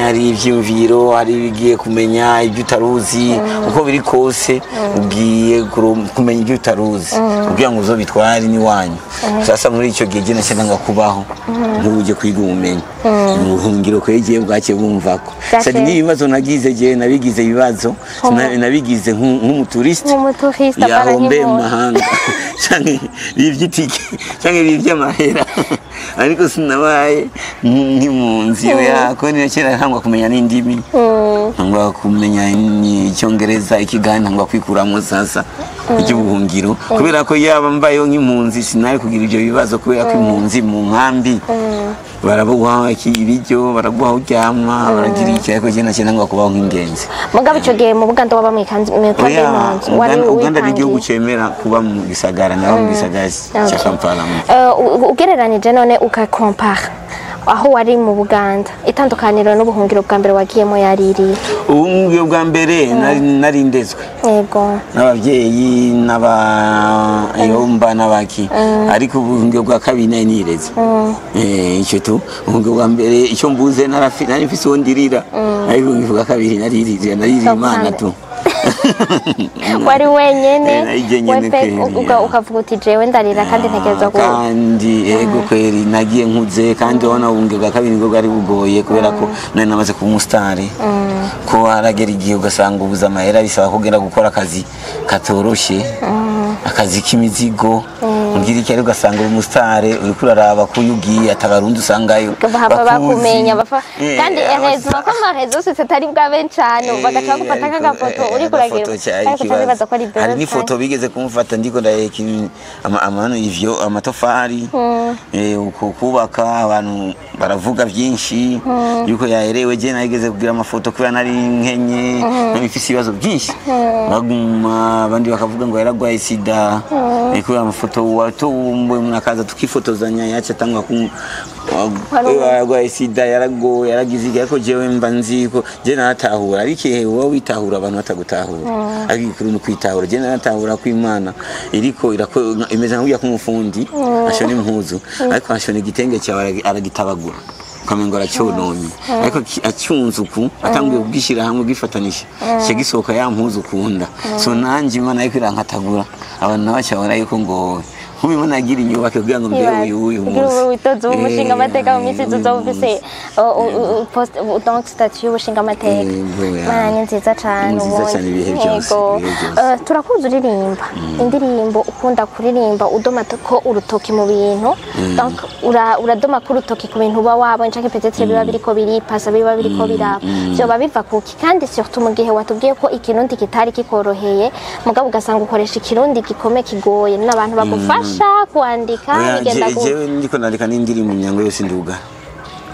hari ivyiyumviro, hari ibigiye kumenya ibyo utaruzi. Uko biri kose ugiye kumenya ibyo utaruzi kugira ngo uzobitware n'iwanyu. Sasa muri icyo gihe jye naca kubaho nk'uje kwiga ubumenyi mu buhungiro, kwegeye bwake bumvako. Bwake. Sadi n'ibibazo nagize, je nabigize ibibazo, nabigize nk'umuturiste Nk'umuturiste, apana yahombeye mu nk'impunzi. mahanga canke ivy'itike canke ivy'amahera, ariko sinabaye nk'impunzi. Oya, ko niyo kera ntangwa kumenya n'indimi, ntangwa kumenya icyongereza, ikigande, ntangwa kwikuramo sasa iby'ubuhungiro, kubera ko yaba mbayeho nk'impunzi sinari kugira ibyo bibazo, kubera ko impunzi mu nkambi barabuha ibiryo, baraguha aho uryama, baragira iki, ariko jye naciye ntangwa kubaho nk'ingenzi. Mugabo ico gihe mu Buganda waba mw'ikambi Oya, y'impunzi wari Uganda ni igihugu witangiye? cemera kuba mu gisagara, naba mu gisagara cya Kampala. Ugereranije none ugakompara aho wari mu Buganda, itandukaniro n'ubuhungiro bwa mbere wagiyemo yaririye? Ubu ngubu bwa mbere nari ndezwe n'ababyeyi n'abayomba n'abaki, ariko ubuhungiro bwa kabiri nari nireze. Icyo tu ubuhungiro bwa mbere icyo mbuze nari mfise uwo ndirira, ariko ubuhungiro bwa kabiri naririra Imana tu. Wari wenyene? Nari jyenyene Wepe, kweri, ya. Ukavuga uti jewe ndarira kandi ntegerezwa Kandi ego kweri nagiye nkuze, kandi urabona ubuhungiro bwa kabiri nibwo bwari bugoye, kubera ko nari namaze kuba umusitari, ko haragera igihe ugasanga ubuze amahera, bisaba ko ugenda gukora akazi katoroshe, akazi k'imizigo ugira iki, ariko ugasanga uri umusitari, uriko uraraba ko iyo ugiye atabarundi usangayo bahava bakuzi. Bakumenya bapfa. Kandi heureusement ko ama réseaux sociaux atari bwabe cane, bagaca bagufata nk'agafoto uriko uragira, Agafoto cyari ariko ikibazo. utazibaza ko ari Hari beza. n'ifoto bigeze kumufata ndiko ndaheka ivyo amatafari, uko kubaka, abantu baravuga byinshi yuko yaherewe. Je narigeze kugira amafoto kubera nari nkenye, nari mfise ibibazo byinshi, baguma abandi bakavuga ngo yaragwaye sida, kubera amafoto watowe umuntu akaza tukifotozanya, yaca atangwa ku yaragwaye sida, yaragoye, yaragize iki, ariko jewe mba nzi ko je naratahura, ariko ihe wowe witahura abantu batagutahura, ariko igikuru ni ukwitahura. Je naratahura ko Imana iriko imeze nka k'umufundi ashona impuzu, ariko ashona igitenge cyawe aragitabagura ukamengo aracyononye, ariko acyunze uku atanguye kugishyira hamwe ugifatanisha kica gisohoka ya mpuzu ukunda. So nanjye Imana ariko irankatagura, abantu nabo bacabona yuko ngo nk'ubu Imana yagira inyubako kugira ngo mbe uyu uyu Kugira munsi ubu witoze ubu umushinga amateka mu minsi uyu tuzoba ufise munsi. Donc statut y'ubushinga amateka. Yego, ya. Imana ni nziza cane. Ni nziza Ubundi. cane ibihe byose, Yego. ibihe byose. Turakuzi uririmba indirimbo, ukunda kuririmba udoma ko urutoki mu bintu, donc uradoma ko urutoki ku bintu uba wabonye canke peut-être biba biriko biripasa, biba biriko biraba, vyoba biva kuki? Kandi surtout mu gihe watubwiye ko ikirundi kitari kikoroheye, mugabo ugasanga ukoresha ikirundi gikomeye kigoye n'abantu bagufasha kwandika, Oya, bigenda gute? Jewe ndiko nandika n'indirimbo imyango yose ndugara.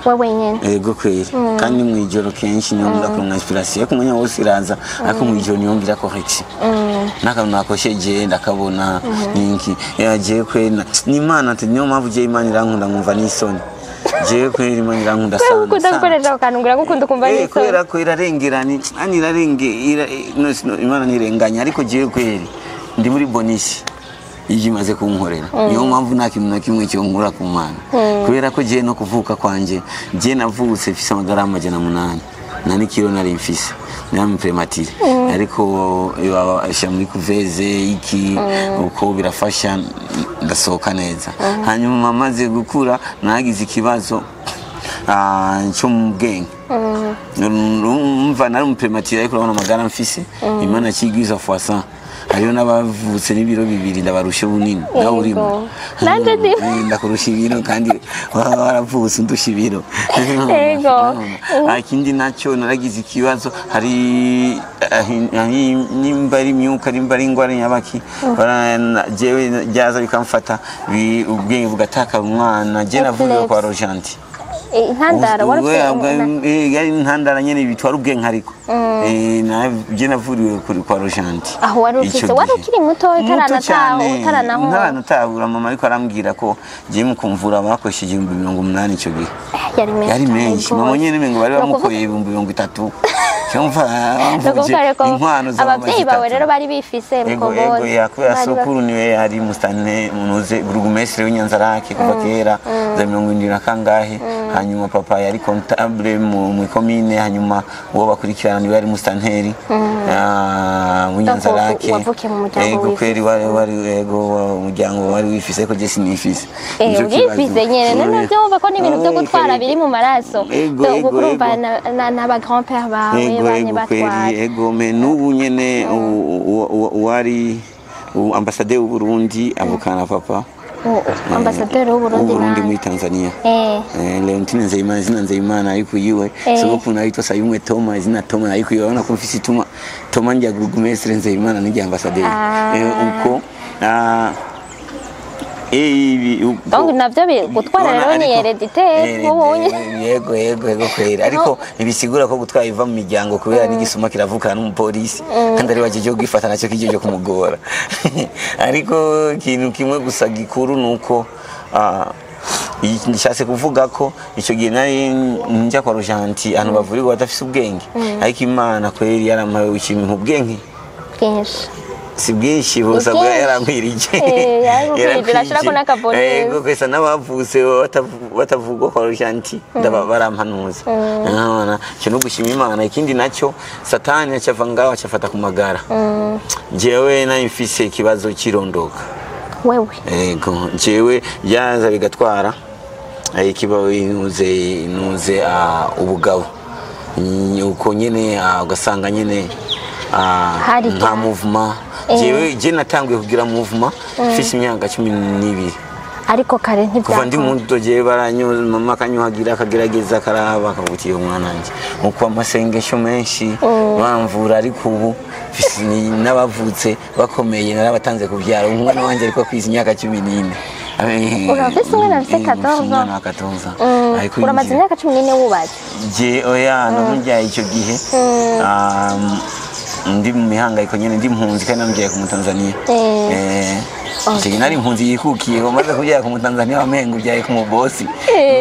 Wewe nyene? Ego kweri, kandi mw'ijoro kenshi niho nkunda kuronka inspiration, ariko umwanya wose iraza, ariko mw'ijoro niho ngira correction n'akantu nakosheje ndakabona ninki. Ya, jewe kweri ni Imana ati niyo mpamvu jewe Imana irankunda nkumva n'isoni. Jewe kweri Imana irankunda Wewe sana ukunda sana. gukoresha ako kantu ngira gukunda ukumva n'isoni. Kubera ko irarengera ni ani irarenge no, Imana ntirenganya, ariko jewe kweri ndi muri bonisi ibyo imaze kunkorera, niyo mpamvu nta kintu na kimwe cyonkura ku Mana, kubera ko jewe no kuvuka kwanje, je navutse mfise amagarama 800 nta n'ikiro nari mfise, nari prématuré, ariko ibasha muri couveuse iki uko birafasha ndasohoka neza. Hanyuma maze gukura nagize ikibazo cyo mu bwenge. Numva nari umu prématuré, ariko urabona amagara mfise, Imana kigwiza fois 100. Hariho n'abavutse n'ibiro 2, ndabarusha bunini, nawe urimo. Nanje ndimo. Ndakurusha ibiro kandi waba waravutse undusha ibiro. Ikindi nacyo, naragize ikibazo, hari nimba ari imyuka, nimba ari ingwara nyabaki, jewe ryaza bikamfata, ubwenge bugataka umwana. Je navuriwe kwa Rojanti. Intandaro wari ufite? Yari intandara nyene bitwara ubwenge, ariko je navuriwe kwa Rojanti. Aho wari ufise, wari ukiri muto, utaranataha, utaranahora? Ntaranatahura. Mama ariko arambwira ko je mu kumvura bakoresheje 80,000 ico gihe. Yari menshi. Yari menshi. Mama nyene mengo bari bamukoye 30,000. Cyumva inkwano. Abavyeyi bawe rero bari bifise? Ego, ego, ya kubera sokuru niwe yari mustane munuze burugumestre w'Inyanzarake kuva kera za 70 na kangahe. Hanyuma papa yari comptable mu commune, hanyuma uwo bakurikirana niwe yari mustanteri w'Inyanzarake. Wavukiye mu muryango? Ego kweri, wari ego umuryango wari wifise, ko je sinifise. Wifise nyene. None vyumva ko n'ibintu vyo gutwara biri mu maraso, urumva n'aba grand père bawe banye batwara. Ego, mais n'ubu nyene uwari ambasaderi w'u Burundi avukana na papa. Ambasaderi w'u Burundi muri Tanzania, Leontine Nzeyimana, izina Nzeyimana ariko yiwe. Sogokuru nawe yitwa Sayumwe Toma, izina Toma ariko yiwe. Urabona ko mfise ituma Toma njya burugumestre Nzeyimana n'irya ambasaderi uko. Donc navyo gutwara rero ni héréditaire nk'ubunye. Yego kwera, ariko ntibisigura ko gutwara iva mu miryango, kubera n'igisuma kiravukana n'umupolisi kandi ari wajeje kwifata nacyo kijeje kumugora. Ariko ikintu kimwe gusa gikuru nuko nishatse kuvuga ko icyo gihe nari njya kwa Rojanti, ahantu bavurirwa badafise ubwenge, ariko Imana kweri yarampaye ikintu, ubwenge bwinshi. Si bwinshi busa, bwa yarankwirije. Yarashirako n'akaboneza. Yego, kwesa n'abavutse batavugwa kwa Rojanti barampanuza. Nkabona cyo no gushima Imana. Ikindi nacyo, Satani acava ngaho acafata ku magara. Jewe nari mfise ikibazo cy'irondoka. Wewe? Yego, jewe byaza bigatwara ikibazo inuze ubugabo uko nyene, ugasanga nyene nta mouvement. Jewe je natanguye kugira mouvement mfise imyaka 12. Ariko kare ntibyakora? Kuva ndi muto jewe baranyu mama akanyuhagira, akagerageza, akaraba, akavuga uti umwana wanje, uko amasengesho menshi bamvura. Ariko ubu n'abavutse bakomeye narabatanze kubyara. Umwana wanje ariko kwiza imyaka 14. Urafise umwana afise 14? Umwana wa 14. Ariko uramaze imyaka 14 wubatse? Je oya, namubyaye icyo gihe ndi mu mihangayiko nyene, ndi impunzi, kandi namubyaye ku Mutanzania. Icyo gihe nari impunzi yikukiye. Umaze kubyara ku Mutanzania wamenga ubyaye ku mubosi.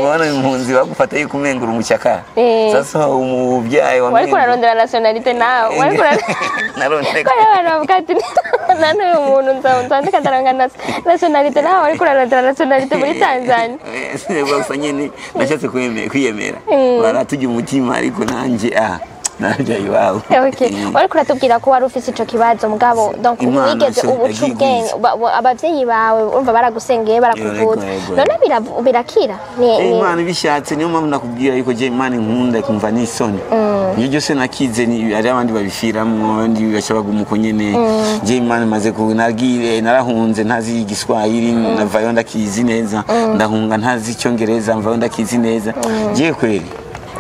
Ubona impunzi bagufata yuko umenga uri umucyakara. Sasa umubyaye wamenga wariko urarondera nationalité nawe, wariko narondera ko abantu bavuga ati none uyu muntu nzandika ndaranga nationalité, nawe wariko urarondera nationalité muri Tanzania. Gusa nyene nashatse kwiyemera, baratujya umutima, ariko nanje narabyaye iwabo. Okay. Wariko uratubwira ko wari ufise ico kibazo, mugabo donc wigeze ubuca ubwenge, abavyeyi bawe urumva baragusengeye, barakuvuza, none birakira? Ni Imana ibishatse. Niyo mpamvu nakubwira yuko je Imana inkunda ikumva n'isoni. Iyo byose nakize, ari abandi babifiramwo, abandi baca baguma uko nyene. Je Imana imaze nagire narahunze ntazi igiswahili, navayo ndakizi neza. Ndahunga ntazi icyongereza, mvayo ndakizi neza. Je kweli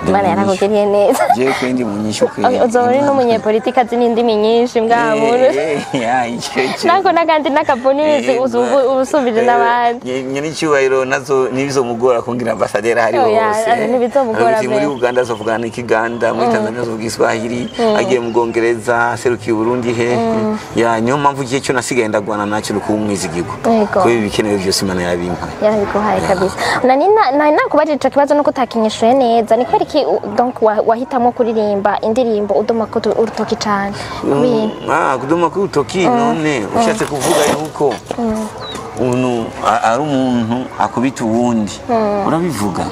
Imana yarakugiriye neza. Je kweli ndi munyishu kweli. Uzoba uri n'umunyepolitike azi n'indimi nyinshi mbwaburu. Nako n'akandi n'akabonisi ubusumbije n'abandi. Nyene icyubahiro nazo ntibizomugora kungira ambasaderi ahari hose. Ntibizomugora. Muri Uganda azovuga n'Ikiganda, muri Tanzania azovuga Igiswahili, agiye mu Bwongereza aserukiye Burundi he. Ya niyo mpamvu igihe cyo nasigaye ndagwana nacyo kuba umwizigirwa. Ko ibi bikenewe byose Imana yabimpaye. Yarabiguhaye kabisa. Nani nakubajije ico kibazo nuko utakinyishuye neza. Ni kubera iki donc wahitamo kuririmba indirimbo udoma ko urutoki cyane? Kudoma ko urutoki, none ushatse kuvuga yuko uno ari umuntu akubita uwundi, urabivuga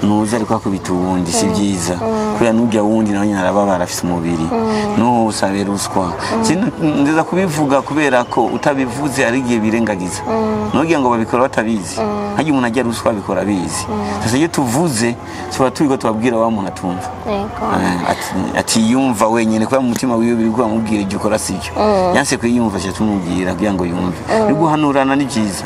nuza ariko akubita uwundi si byiza, kubera n'ujya wundi nawe nyine arababara, afise umubiri n'usabe ruswa. Nziza kubivuga kubera ko utabivuze ari igihe birengagiza, nugira ngo babikora batabizi. Harya umuntu ajya ruswa abikora abizi. Sasa iyo tuvuze tuba turiko tubabwira wa muntu atumva. Atiyumva wenyine, kubera mu mutima wiwe biri kuramubwira ibyo ukora sibyo, yanse kwiyumva, aca tumubwira kugira ngo yumve. Ni guhanurana, ni byiza.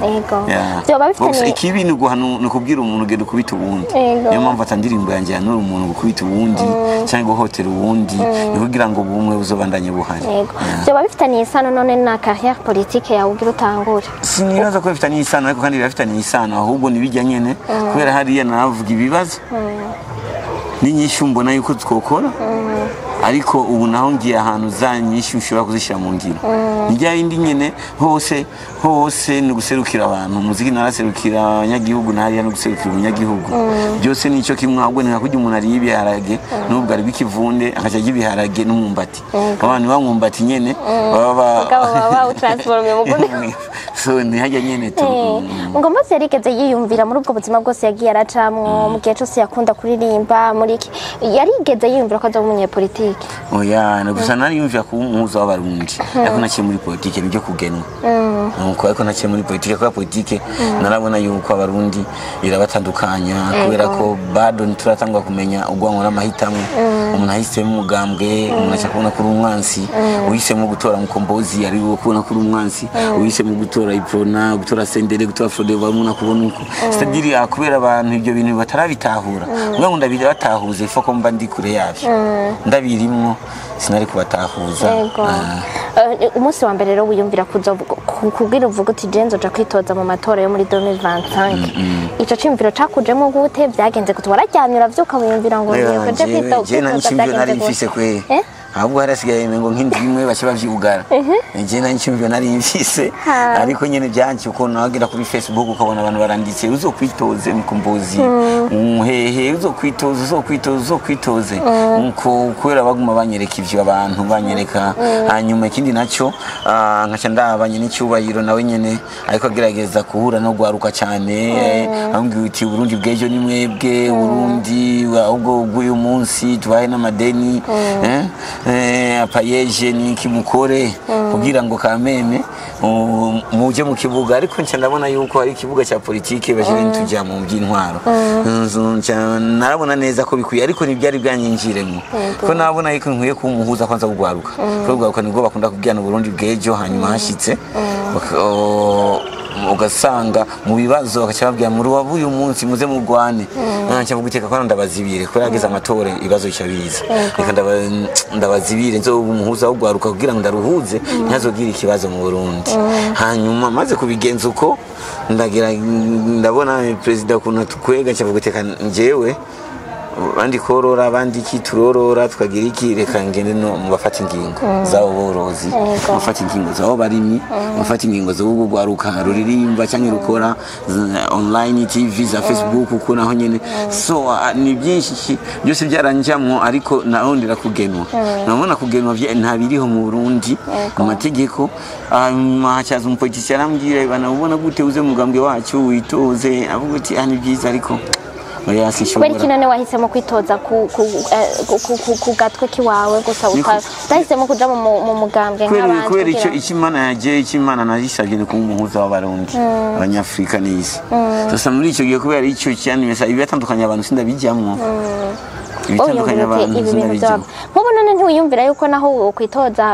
Yeah. Vyoba bifitanye- Gusa ikibi ni ni ukubwira umuntu ugenda ukubita uwundi. Niyo mpamvu ata ndirimbo yanjye yanura umuntu gukubita uwundi cyangwa guhotera uwundi, ni kugira ngo ubumwe buzobandanye buhari. Yego. Vyoba bifitaniye isano none na carrière politique yawe ugira utangure? Sinibaza ko bifitanye isano, ariko kandi birafitanye isano. Ahubwo nibijya nyene, kubera hariya navuga ibibazo n'inyishu mbona yuko twokora, ariko ubu naho ngiye ahantu za nyishu ushobora kuzishyira mu ngiro, ni rya yindi nyene. Hose hose ni guserukira abantu. Umuziki naraserukira abanyagihugu, na hariya no guserukira umunyagihugu, byose nicyo kimwe. Ahubwo ni nka kurya umuntu ariye ibiharage n'ubwo ari bw'ikivunde, akaca arya ibiharage n'umwumbati. Abantu bamwumbati nyene baba Mugabo baba bawutransformye mu kundi. So ni hajya nyene tu. Ngoma yarigeze yiyumvira muri ubwo buzima bwose yagiye aracamwo, mu gihe cyose yakunda kuririmba muri iki, yarigeze yiyumvira ko azoba umunyepolitike? Oya, na gusa nariyumvira kuba umuhuza w'Abarundi, ariko naciye muri politike, nibyo kugenwa nuko. Ariko naciye muri politike kubera politike narabona yuko Abarundi irabatandukanya, kubera ko bado ntituratangwa kumenya urwango n'amahitamo. Umuntu ahisemo umugambwe, umuntu aca kubona ko uri umwansi. Uhisemo gutora Mukombozi, ari wo kubona ko uri umwansi. Uhisemo gutora Iprona, gutora Sendere, gutora Frodebo, umuntu akubona uko. C'est-à-dire kubera abantu ibyo bintu batarabitahura, kugira ngo ndabibatahuze ifo ko mba ndi kure yabyo, ndabirimwo sinari kubatahuza. Umunsi wa mbere rero wiyumvira kugira uvuga uti je nzoja kwitoza mu matora yo muri 2025, ico ciyumviro cakujemo gute? Vyagenze gute? Wararyamye uravyuka wiyumvira ngo ngiye kuja Je nta kwitoza? n'icyumviro nari Vyagenze mfise gute? kwe. Eh? Ahubwo harasigaye ngo nk'indwi imwe baca bavyugara. Je nta n'icyumviro nari mfise, ariko nyene byanci ukuntu nagera kuri Facebook ukabona abantu baranditse: "Uzokwitoze Mukombozi, hehe, uzokwitoza, uzokwitoza, uzokwitoze." Nko kubera baguma banyereka ivyo, abantu banyereka. Hanyuma ikindi nacyo, nkaca ndabanye n'icyubahiro nawe nyene ariko agerageza guhura no gwaruka cyane, ambwira uti: "Uburundi bw'ejo ni mwebwe, Uburundi ahubwo bw'uyu munsi tubahe n'amadeni, apayeje niki mukore kugira ngo kameme muje mu kibuga." Ariko nca ndabona yuko hari ikibuga cya politike bashyira tujya mu by'intwaro. Nca narabona neza ko bikwiye, ariko ntibyari bwanyinjiremo, ko nabona yuko nkwiye kuba umuhuza kwanza kugwaruka, kuko kugwaruka nibwo bakunda kubwirana Uburundi bw'ejo. Hanyuma hashitse ugasanga mu bibazo bagaca babwira muri wa uyu munsi muze mugwane. Nca mvuga iteka ko ndabazibire, kubera hageze amatora ibibazo bica biza. Reka ndabazibire, nzo umuhuza wo gwaruka kugira ngo ndaruhuze ntihazogire ikibazo mu Burundi. Hanyuma maze kubigenza uko, ndagira ndabona perezida ukuntu atukwega, nca mvuga iteka njyewe abandi korora, abandi iki, turorora tukagira iki, reka ngende no mu bafata ingingo z'abo borozi, mu bafata ingingo z'abo barimyi, mu bafata ingingo z'ubwo rwaruka ruririmba cyangwa rukora online TV za Facebook, uko naho nyene. So ni byinshi, byose byaranjamwo, ariko narondera kugenwa, nabona kugenwa nta biriho mu Burundi mu mategeko. Hanyuma hacaza umupolitisi arambwira: "Bana, ubona gute uze mu mugambwe wacu witoze?" Avuga uti: "Ah, ni byiza, ariko oya, sinshobora." Kubera iki none wahisemo kwitoza ku gatwe kiwawe gusa, utahisemo kuja mu mugambwe nk'abandi? Kubera icyo icyo Imana yagiye, icyo Imana nayisabye ni kuba umuhuza w'Abarundi, Abanyafurika n'isi. Sasa muri icyo gihe, kubera icyo cyanimesa ibibatandukanya abantu sindabijyamwo, ibitandukanya Wowe abantu ibi bintu sindabijyamo. Byaba nk'ubu none ntiwiyumvira yuko naho ukwitoza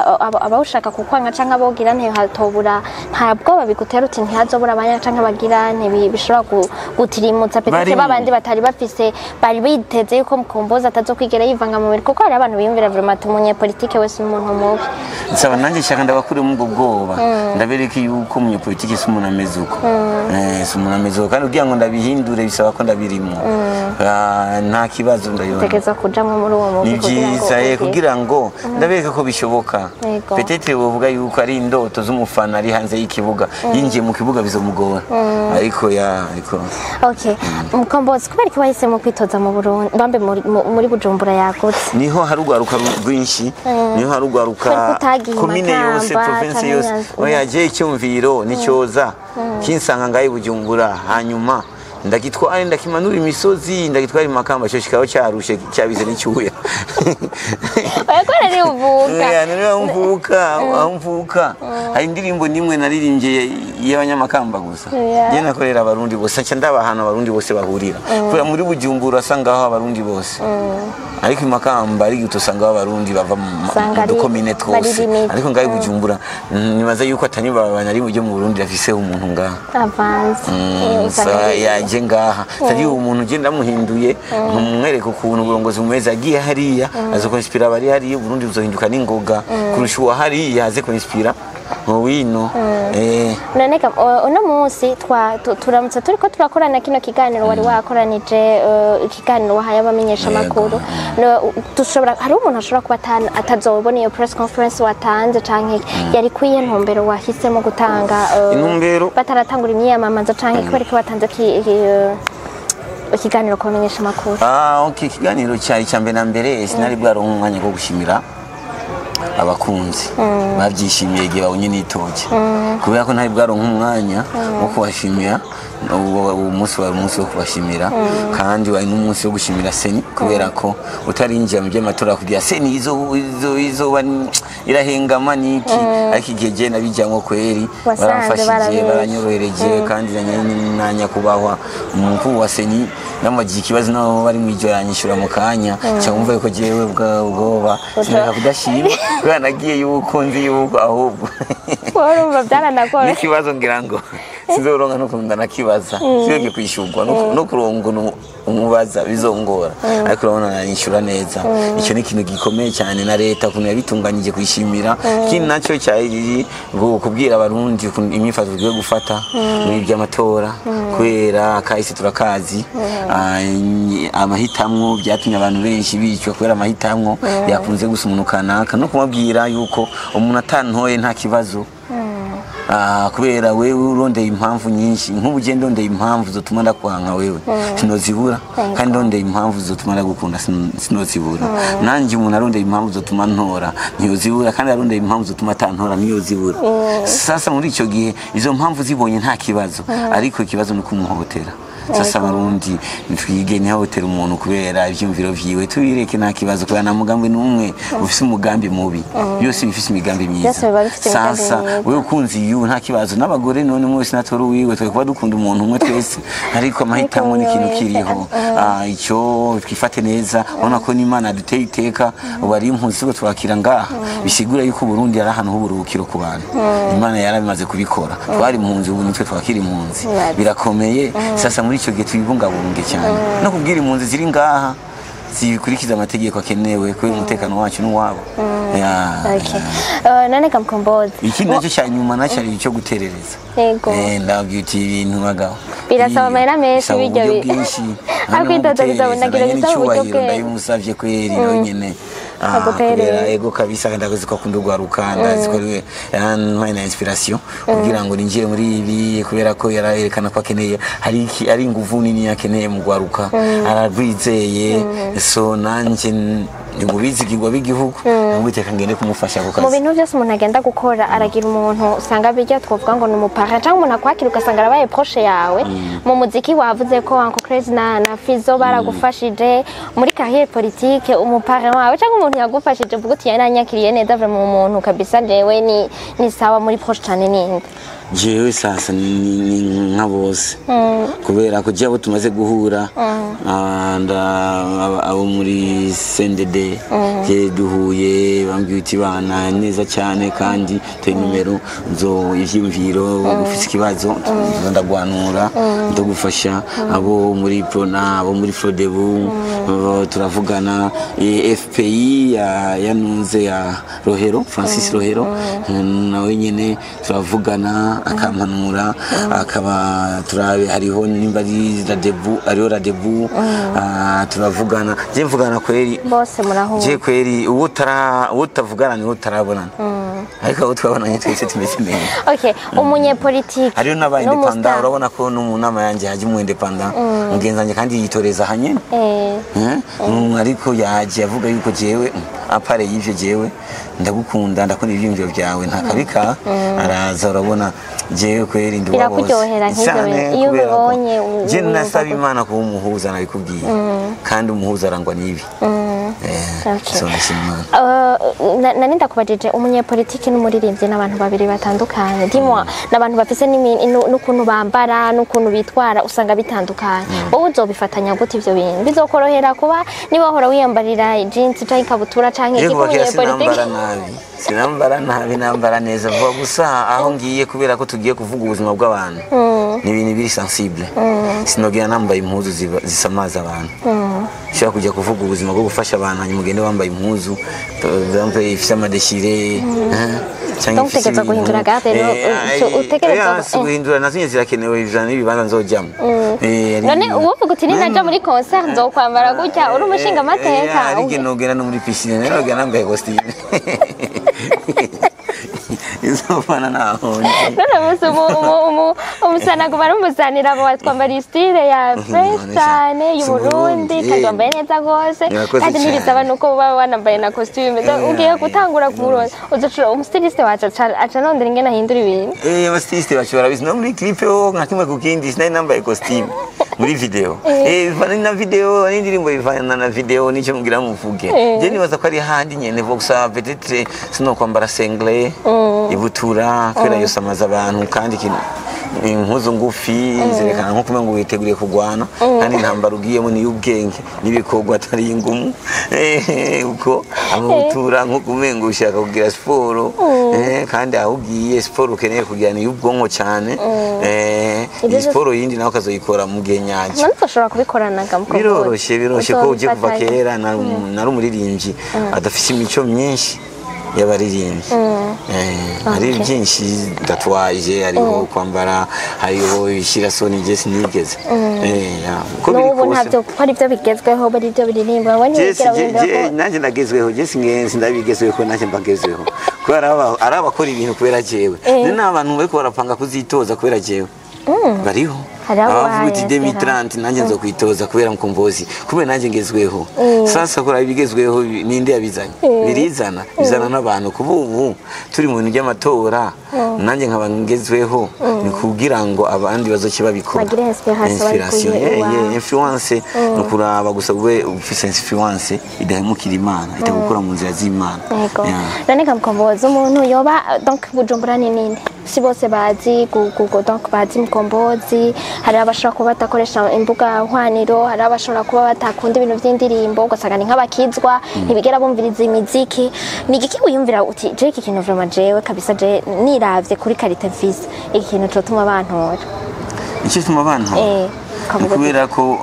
abawushaka kukwanga canke abogira ntihatobura, nta bwoba bigutera uti ntihazobura abanya canke abagira bishobora gutirimutsa peut-être Barimo. babandi batari bafise, bari biteze yuko Mukombozi atazokwigera yivanga mu bintu, kuko hari abantu biyumvira vraiment ati umunyepolitike wese ni umuntu mubi? Nsaba nanjye nshaka ndabakuremo ubwo bwoba, ndabereka yuko umunyepolitike si umuntu ameze uko. Si umuntu ameze uko, kandi kugira ngo ndabihindure bisaba ko ndabirimo. Nta kibazo ndabibona. Utegerezwa kujamwo muri uwo mugwi Ni kugira ngo byiza ugire. Kugira ngo ndabereka ko bishoboka. Peut-être wovuga yuko ari indoto z'umufana ari hanze y'ikibuga, yinjiye mu kibuga bizomugora, ariko ya ariko Okay, Mukombozi, kubera ko wahisemo kwitoza mu Burundi, bambe muri Bujumbura yagutse? Niho hari urwaruka rwinshi, niho hari urwaruka. Kubera ko utagiye Komine yose, Makamba, province canke yose. Nyanza. Oya, je icyumviro nicyoza kinsanga ngaho i Bujumbura, hanyuma Ndagitware, ndakimanura imisozi, ndagitwara imakamba, cyo kikaba cyarushe, cyabize n'icyuya. Oya, ko nari uvuka. Yeah, nari aho mvuka, aho mvuka hari indirimbo nimwe naririmbye y'abanyamakamba gusa. Njye nakorera abarundi bose, nca ndaba ahantu abarundi bose bahurira, kubera muri Bujumbura usanga aho abarundi bose, ariko imakamba ari gito usanga aho abarundi bava mu Usanga dukomine bari twose. limite. Ariko ngaho i Bujumbura, nibaza yuko atari babana ari mu Burundi afise umuntu ngaha avanze. Usanga yaje ngaha tari umuntu ugenda amuhinduye, ntumwereke ukuntu uburongozi bumeze, agiye hariya aza kuinspira abari hariya, Uburundi buzohinduka n'ingoga kurusha uwa hariya aze kuinspira wino. None uno munsi turamutse turiko turakorana kino kiganiro wari wakoranije, ikiganiro wahaye abamenyesha makuru. Dushobora, hari umuntu ashobora kuba atazobona iyo press conference watanze canke yari kwiye ntumbero wahisemo gutanga, Intumbero- bataratangura imyiyamamazo canke kubera ko batanze ikiganiro ku bamenyesha makuru? Ah, okay, ikiganiro cyari cya mbere na mbere sinari bwaronka umwanya wo gushimira abakunzi babyishimiye igihe babonye nitoke, kubera ko ntari bwaronka umwanya wo kubashimira. Uwo munsi wari umunsi wo kubashimira, kandi wari n'umunsi wo gushimira CENI, kubera ko utarinjira mu by'amatora kugira CENI izoba irahengama niki, ariko igihe je nabijyamo kweri Wasanze baramfashije, barabeshe. Baranyorohereje, kandi na nyakubahwa umukuru wa CENI namagiye ikibazo naho bari mu ijoro yanyishura mu kanya, cyangwa umva yuko jewe bwoba sinaka kudashima, kubera nagiye yuko nzi yuko ahubwo Urumva byaranagora. N'ikibazo ngira ngo sinzoronka n'ukuntu ndanakibaza, sibyo kwishyurwa no kuronga umubaza bizongora, ariko urabona nanyishura neza. Icyo ni ikintu gikomeye cyane, na leta ukuntu yabitunganyije kuyishimira. Ikindi nacyo cyari kubwira abarundi ukuntu imyifato tugiye gufata muri by'amatora, kubera kahise turakazi. Amahitamwo byatumye abantu benshi bicwa kubera amahitamwo yakunze gusa umuntu kanaka, no kumubwira yuko umuntu atantoye nta kibazo. Kubera wewe urondeye impamvu nyinshi, nk'ubu ugenda ndondeye impamvu zotuma ndakwanka wewe sinozibura, kandi ndondeye impamvu zotuma ndagukunda sinozibura. Nanjye umuntu arondeye impamvu zotuma ntora ntiyozibura, kandi arondeye impamvu zotuma atantora ntiyozibura. Sasa muri icyo gihe izo mpamvu zibonye nta kibazo, ariko ikibazo ni ukumuhotera. Sasa abarundi twige ntihotera umuntu kubera ivyumviro vyiwe, tubireke nta kibazo, kubera nta mugambi n'umwe ufise umugambi mubi, byose bifise imigambi myiza. Byose biba bifise imigambi Sasa myiza. wewe ukunze iyo nta kibazo, n'abagore none umwe wese natora uwiwe, twe kuba dukunda umuntu umwe twese, ariko amahitamo ni ikintu wese, kiriho. Icyo twifate neza, urabona ko n'Imana yaduteye iteka, ubu ari impunzi tuba twakira ngaha, bisigura yuko Burundi ari ahantu h'uburuhukiro ku bantu. Imana yarabimaze kubikora, twari impunzi, ubu nitwe twakira impunzi. Birakomeye. Sasa muri icyo gihe tubibungabunge cyane, no kubwira impunzi ziri ngaha zikurikiza amategeko akenewe kubera umutekano wacu n'uwabo. Ya. Okay. None Mkombozi, Ikindi nacyo cya nyuma nacyo ari icyo guterereza. Ndababwira uti ibintu bagabo Birasaba amahera menshi bisaba bijya uburyo bwinshi. Ariko idodo nagira bisaba uburyo Icyubahiro ndabimusavye kweri, nawe nyene Aguterere. Kubera ego kabisa ndakoze ko akunda urwaruka, ndazi ko ariwe yantwaye na inspiration kugira ngo ninjire muri ibi, kubera ko yarayerekana ko akeneye, hari iki ari inguvu nini akeneye mu rwaruka, ararwizeye. So nanje ndi mu bizigirwa b'igihugu, namwiteka ngende kumufasha ako Mu kazi. bintu byose umuntu agenda gukora, aragira umuntu usanga bijya twovuga ngo ni umupara cyangwa umuntu akwakira ugasanga arabaye proche yawe. Mu muziki wavuze ko Uncle Crazy na Fizo baragufashije. Muri carrière politique, umupara wawe cyangwa umuntu yagufashije uvuga uti yaranyakiriye neza vraiment, umuntu kabisa jewe ni sawa muri proche cyane, ninde? Jewe sasa ni nka bose, kubera ko jewe abo tumaze guhura, abo muri CNDD je duhuye bambwiye uti bana neza cyane, kandi tuye nimero nzo ivyiyumviro, ufise ikibazo nzo ndagwanura ndagufasha. Abo muri Prona, abo muri Frodebu turavugana, FPI ya yanunze ya Rohero, Francis Rohero, nawe nyene turavugana akampanura, akaba turabe hariho nimba ari Radebu, hariho Radebu, turavugana, je mvugana kweri. Bose murahura? Je kweri uwo utara uwo utavugana niwo utarabonana. Ariko abo twabonanye twese tumeze neza. Okay, umunyepolitiki Hariho n'aba independant, n'umustar. Urabona ko no mu nama yanjye haje umu independant mugenzi wanjye kandi yitoreza hanyene. Ariko yaje avuga yuko jewe à part y'ivyo, jewe ndagukunda, ndakunda ivyiyumviro byawe, nta kabika. Araza, urabona jewe kweri ndi uwa bose. Birakuryohera nk'ivyo Cane, bintu. Iyo kubera ko ubibonye je wumva nasaba gute? Imana kuba umuhuza, nabikubwiye, kandi umuhuza arangwa n'ibi. So ndashima Imana. Nari ndakubajije umunyepolitiki n'umuririmbyi n'abantu babiri batandukanye, dimwa n'abantu bafise n'ukuntu bambara n'ukuntu bitwara usanga bitandukanye. Wowe uzobifatanya gute ivyo bintu? Bizokorohera kuba niba wahora wiyambarira jeans canke ikabutura canke Iyo iki kuva kera sinambara umunyepolitiki? nabi, sinambara nabi, nambara neza vuba gusa aho ngiye, kubera ko tugiye kuvuga ubuzima bw'abantu, ni ibintu biri sensible. Sinogera nambaye impuzu zisamaza abantu. Ushobora kujya kuvuga ubuzima bwo gufasha abantu, hanyuma ugende wambaye impuzu, par exemple, ifise ama déchirés, canke Donc ifise utegerezwa guhindura garde, utegerezwa oya, si guhindura, nazo nyene zirakenewe, ivyo n'ibibanza nzojamwo. None uwovuga uti ninaja muri concert nzokwambara gutya, uri umushinga amateka? Hari igihe nogera no muri piscine, nogera nambaye costume izofana naho. None musi umusana guma rumusanira abo twambara style ya fresh cyane y'Uburundi, kandi wambaye neza rwose. Murakoze Kandi ntibisaba cyane. nuko uba wanambaye na costume. Ugiye gutangura kumuronda, uzoca umu styliste wacu aca arondera ingene ahindura ibintu. Aba styliste bacu barabizi. No muri clip ho nka kimwe ku kindi sinari nambaye costume muri video. Bivana na video n'indirimbo, bivana na video nicyo mugira muvuge. Je nibaza ko ari handi nyene vo gusa, peut-être sinokwambara singlet, ibutura, kubera yose amaze abantu, kandi impuzu ngufi zerekana nko kumenya ngo witeguriye kurwana, kandi intambara ugiyemo ni iy'ubwenge n'ibikorwa, atari ingumu. Uko amabutura nko kumenga ushaka kugira siporo, kandi aho ugiye siporo ukeneye kugira ni iy'ubwonko cyane. Ibyo Iyi siporo yindi nawe ukazoyikora mu gihe nyacyo. None ushobora kubikorana ga mukobwa? Biroroshe, biroroshe ko ugiye kuva Uzobifatanya. kera nari umuririmbyi adafise imico myinshi y'abaririmbyi. Hari byinshi tatouage, hariho kwambara, hariho ishyirasoni, je sinigeze. Ya, uko biri N'ubu kose ntabyo, ko ari byo bigezweho, bari byo biririmba, wowe ntiwigera wiyumvira ko Nanjye ndagezweho, je singenzi ndabigezweho, ko nanjye mbagezweho kubera ari abakora ibintu kubera jewe. Ni n'abantu bariko barapanga kuzitoza kubera jewe bariho. Hari abo Abavuga uti baye 2030 nanjye nzokwitoza kubera Mkombozi, kubera nanjye ngezweho. Sasa kora ibigezweho, ninde yabizanye? Birizana, bizana n'abantu. Kuba ubu turi mu bintu by'amatora, nanjye nkaba ngezweho, ni kugira ngo abandi bazoce babikora. Bagire inspiration Inspiration, babikuye iwawe. Influence ni ukuraba gusa ube ufise influence idahemukira Imana, itagukura mu nzira z'Imana. Yego. Yeah. None ga Mkombozi, umuntu yoba, donc Bujumbura ni nini, si bose bazi donc bazi Mkombozi. Hari abashobora kuba badakoresha imbuga hwaniro, hari abashobora kuba batakunda ibintu by'indirimbo, ugasanga ni nk'abakizwa, ntibigera bumviriza imiziki. Ni igiki wiyumvira uti je iki kintu vraiment jewe kabisa, je niravye kuri qualité mfise, iki kintu cotuma bantora? Icyo gituma bantora Eh, ni ukavuga uti- kubera ko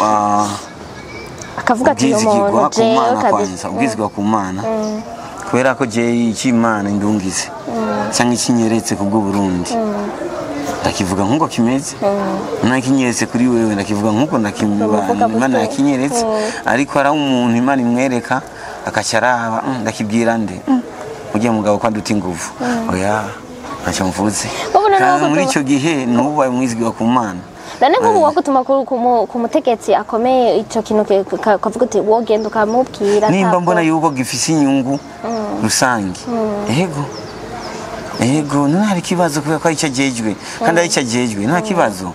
akavuga ati uyu ubwizigirwa muntu ku jewe Mana kabisa. Kwanza ubwizigirwa ku Mana, kubera ko jewe icyo Imana indungize cyangwa ikinyeretse ku bw'Uburundi ndakivuga nk'uko kimeze, nakinyeretse kuri wewe ndakivuga nk'uko Bamuvuga Imana gutyo. yakinyeretse. Ariko hari aho umuntu Imana imwereka akaca araba, ndakibwira nde? Ujya mugabo ko anduta inguvu, oya, ntacyo mvuze." Ubu noneho Kandi muri gutuma- icyo gihe ntubaye umwizigirwa ku Mana. None nk'ubu wo gutuma ku mutegetsi akomeye ico kintu kavuga uti wogenda ukamubwira Nimba ntabwo- mbona yuko gifise inyungu rusange, ego ego, none hari ikibazo? Kubera ko ari icyo ajejwe, kandi ari icyo ajejwe, nta kibazo.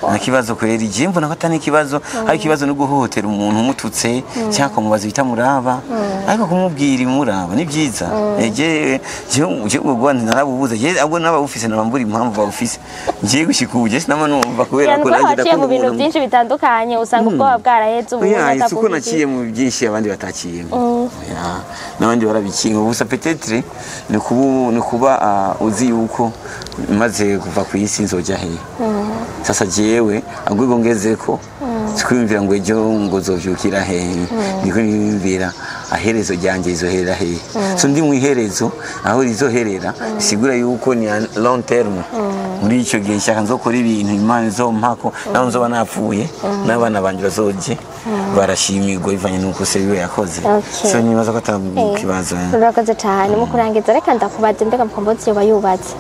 Nta kibazo kweri, je mbona ko atari ikibazo. Hari ikibazo no guhohotera umuntu umututse cyangwa kumubaza ibitamuraba, ariko kumubwira imuraba ni byiza. Je ubwo narabubuze, je ahubwo n'abawufise nabambura impamvu bawufise. Je gushika ubu je sinama numva kubera ko Kuko nanjye waciye mu ndakunda bintu umuntu. byinshi bitandukanye, usanga ubwoba bwaraheze ubu. Oya, si uko naciye mu byinshi abandi bataciyemo. Oya, n'abandi barabiciye. Gusa peut-être ni kuba uzi yuko maze kuva ku isi nzojya hehe. Sasa jewe ahubwo ngeze ko sikwiyumvira ngo ejo ngo zovyukira hehe, niko niyumvira aherezo ryanjye rizoherera hehe. So ndi mu iherezo, aho rizoherera sigura yuko ni a long terme. Muri icyo gihe nshaka nzokora ibintu Imana izompako, naho nzoba napfuye n'abana banje bazoje barashimirwa bivanye n'uko se wiwe yakoze. Okay. So nibaza ko ata kibazo. Urakoze cyane. Mu kurangiza, reka ndakubaza, mbega Mukombozi yoba yubatse?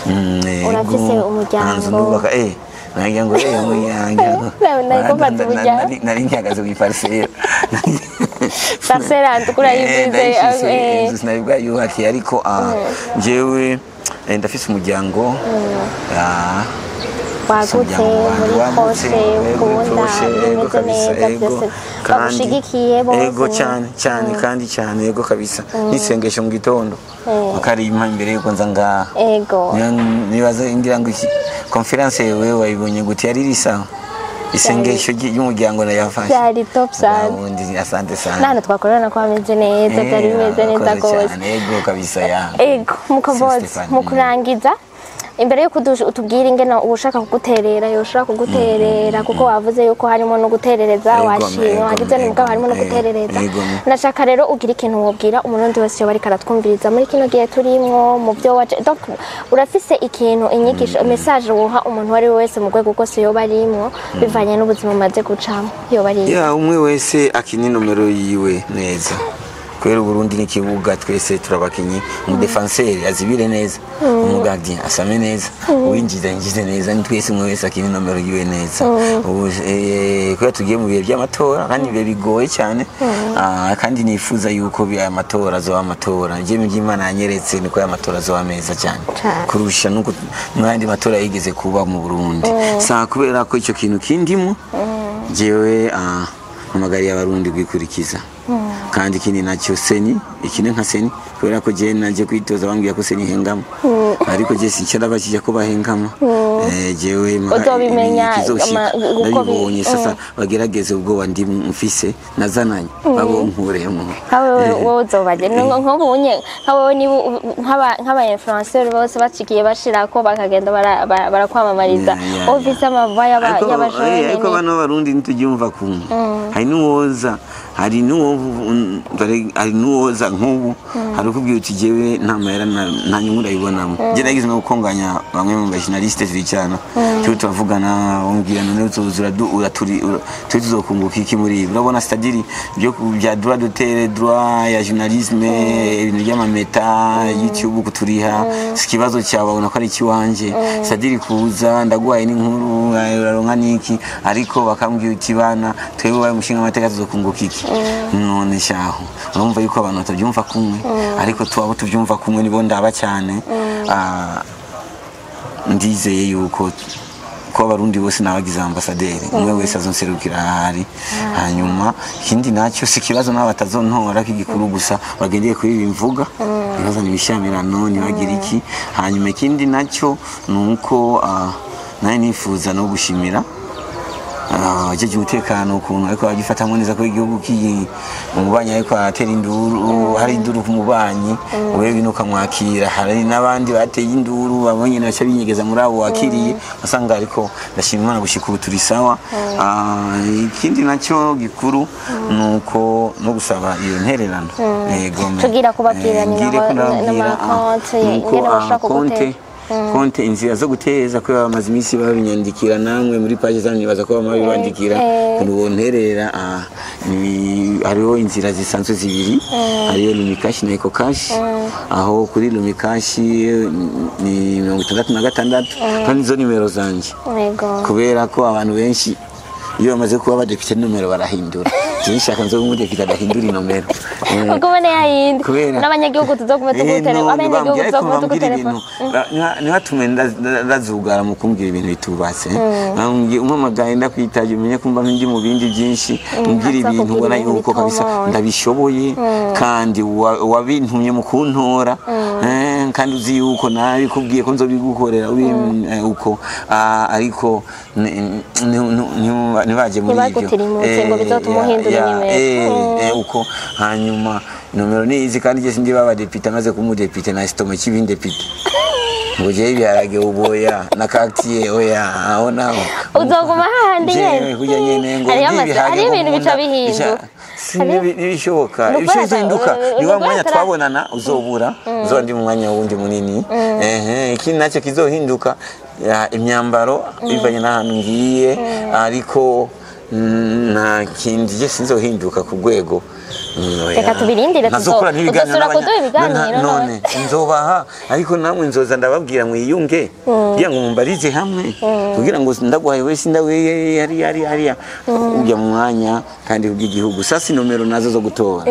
Yego. Urafise umuryango? Nta nzu ndubaka, nagira ngo umuryango. Nari kubaza umuryango. Nari nkihagaze mu iparisera. Parcelle antukura yivuze. Ndayifise, inzu sinari bwayubake, ariko jewe ndafise umuryango. Wagutse umuryango muri wagutse, kose yego, ukunda proche, yego bimeze kabisa, neza yego. byose Kandi- bagushigikiye bose. Yego cyane cyane, kandi cyane, yego kabisa, n'isengesho mu gitondo bakarima imbere yuko nza ngaha. Nibaza ngira ngo iki conference yewe wayibonye gute? Yari iri sawa, isengesho ry'umuryango nayafashe. Byari top sana. Ubundi asante sana. N'ahantu twakorera ko hameze neza, byari bimeze neza Urakoze rwose. cyane, yego kabisa ya. Ego Mukombozi, Stefani. mu kurangiza, imbere yuko utubwira ingene ushaka kuguterera yoshobora kuguterera, kuko wavuze yuko harimo no guterereza, Ego, washimye ego, wagize ego, n'umugabo harimo no ego, guterereza. Ego. Ndashaka rero ugira ikintu wobwira umurundi wese yoba ariko aratwumviriza muri kino gihe turimwo, mu byo waje. Donc urafise ikintu, inyigisho, message woha umuntu uwo ari we wese mu rwego rwose yoba arimwo, bivanye n'ubuzima umaze gucamo, yoba ari Ya, umwe wese akina inomero yiwe neza, kubera Uburundi n'ikibuga, twese turabakinyi. Umudefenseri azibire neza, umugardien asame neza, uwinjiza yinjize neza. Ni twese, umwe wese akina inomero yiwe neza. Ubu kubera tugiye mu bihe by'amatora, kandi ibihe bigoye cyane, kandi nifuza yuko aya matora azoba amatora, njye Imana yanyeretse niko aya matora azoba meza cyane Cane. kurusha nuko n'ayandi matora yigeze kuba mu Burundi. Sa kubera ko icyo kintu kindimo jewe, mpamagariye abarundi kwikurikiza. Kandi ikindi nacyo, CENI ikine nka CENI, kubera ko jewe naje kwitoza bambwiye ko CENI ihengama, ariko je sincara bakijya ko bahengama. Jewe Uzobimenya ikizoshika uko ndabibonye. Sasa bagerageze ubwoba ndi mfise nazananye babonkuremo. Nkawe wowe uzobaje nk'ubunye nka wowe, niba nk'aba influencer bose bacikiye bashirako bakagenda barakwamamariza, Yeah, ufise amava Ariko y'abajene. ariko bano barundi ntitubyumva kumwe. Hari n'uwoza, hari n'uwo hari n'uwoza nk'ubu hari ukubwira uti jewe nta mahera, nta nyungu ndayibonamo. Njye nagize no gukonganya bamwe mu bajournaliste turicarana, turi turavugana, umbwira none uzoza uraturi turi tuzokunguka iki muri ibi? Urabona, c'est-à-dire byo bya droit d'auteur, droit ya journalisme, ibintu by'amameta YouTube kuturiha si ikibazo cyawe, babona ko ari ikiwanje. C'est-à-dire kuza ndaguhaye n'inkuru, uraronka niki? Ariko bakambwira uti bana, twebwe baye umushinga amateka tuzokunguka iki? None shaho urumva yuko abantu batabyumva kumwe, ariko twabo tubyumva kumwe nibo ndaba cyane. Ndizeye yuko ko abarundi bose nabagize ambasaderi, umwe wese azonserukira ahari. Hanyuma ikindi nacyo, si ikibazo nabo batazontora k'igikuru gusa, bagendeye kuri ibi mvuga, ntibazane ibishyamirano, ntibagire iki. Hanyuma ikindi nacyo ni uko nawe nifuza no gushimira abajeje umutekano ukuntu ariko bagifatamwo neza, ko igihugu kiri umubanyi ariko aratera induru, hari induru ku mubanyi wewe bino ukamwakira, hari n'abandi bateye induru babonye baca binyegeza muri abo wakiriye wasanga. Ariko ndashima Imana, gushika ubu turi sawa. Ikindi nacyo gikuru ni uko no gusaba iyo ntererano. Yego, Tugira kubabwira Eh, ni ngire ko ndababwira, n'amakonti, nuko, ingene bashobora konte kugutera. Konte, inzira zo guteza, kubera bamaze iminsi babinyandikira, namwe muri page zanyu nibaza ko bama babibandikira ukuntu bonterera. Hariho inzira zisanzwe zibiri, hariyo Lumicash na Ecocash. Aho kuri Lumicash ni 66, kandi izo nimero zanje, kubera ko abantu benshi iyo bamaze kuba abadepite nomero barahindura. Jewe nshaka nzo umudepite adahindura inomero. Ubwo ubone yayindi Kubera n'abanyagihugu tuzoguma tugutelefona, none abenegihugu bambwira, ariko tuzoguma bambwira tugutelefona. ibintu ntibatume ndazugara mu kumbwira ibintu bitubatse. Bambwiye umpamagaye ndakwitaje, umenye ko mba ndi mu bindi byinshi, umbwira Haza ibintu kubwira ubona ibintu yuko kabisa bitomoye. ndabishoboye, kandi wabintumye mu kuntora, kandi uzi yuko nabikubwiye ko nzobigukorera uko. Ariko ntibaje muri ibyo. Ntibagutirimutse ngo bizotume uhindura inimero. Uko hanyuma nomero ni izi, kandi je sindi baba depite amaze kuba umudepite na sitome cy'ibindepite ngo jewe ibiharage uboya na quartier oya, aho naho Uzoguma hahandi Jewe nyene. kurya nyene ngo Hariyo ndye ibiharage hariyo ibintu ngo bica nkunda. bihinduka. Ntibishoboka. Ni ukubera Ibihinduka ni wa ni mwanya ukubera twabonana uzobura, uzoba ndi mu mwanya wundi munini. Ehe, ikindi nacyo kizohinduka, imyambaro bivanye n'ahantu ngiye, ariko nta kindi je sinzohinduka ku rwego. Oya. Reka tubirindire, Ntazokora n'ibiganiro uzosubira kuduha ibiganiro none nzobaha, ariko namwe nzoza ndababwira mwiyunge kugira ngo mumbarize hamwe, kugira ngo ndaguhaye wese ndawe hari hari hariya ujya mu mwanya kandi kubw'igihugu. Sasa inomero nazo zo gutora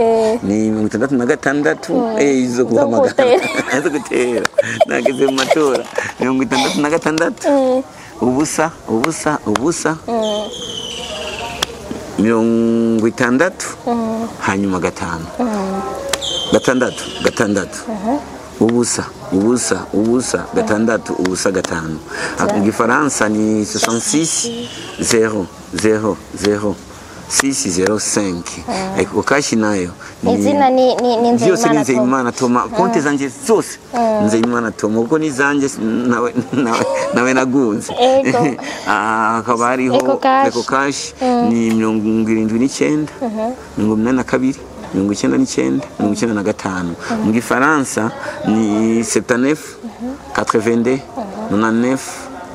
ni 66, zo guhamagara, gutera. Zo gutera nageze mu matora, 66 0 0 0 60, hanyuma 5 6 6 0 0 0 6 0 5. Mu gifaransa ni 66 0 0 0 6 0 5. Ariko kashi nayo Izina ni byose ni Nzeyimana Toma. Nzeyimana Toma. Konte zanje zose Nzeyimana Toma, kuko ni zanje nawe nagunze. Ego. Hakaba hariho Eco Cash. Eco Cash ni 79 82 99 95. Mu gifaransa ni 79 82 99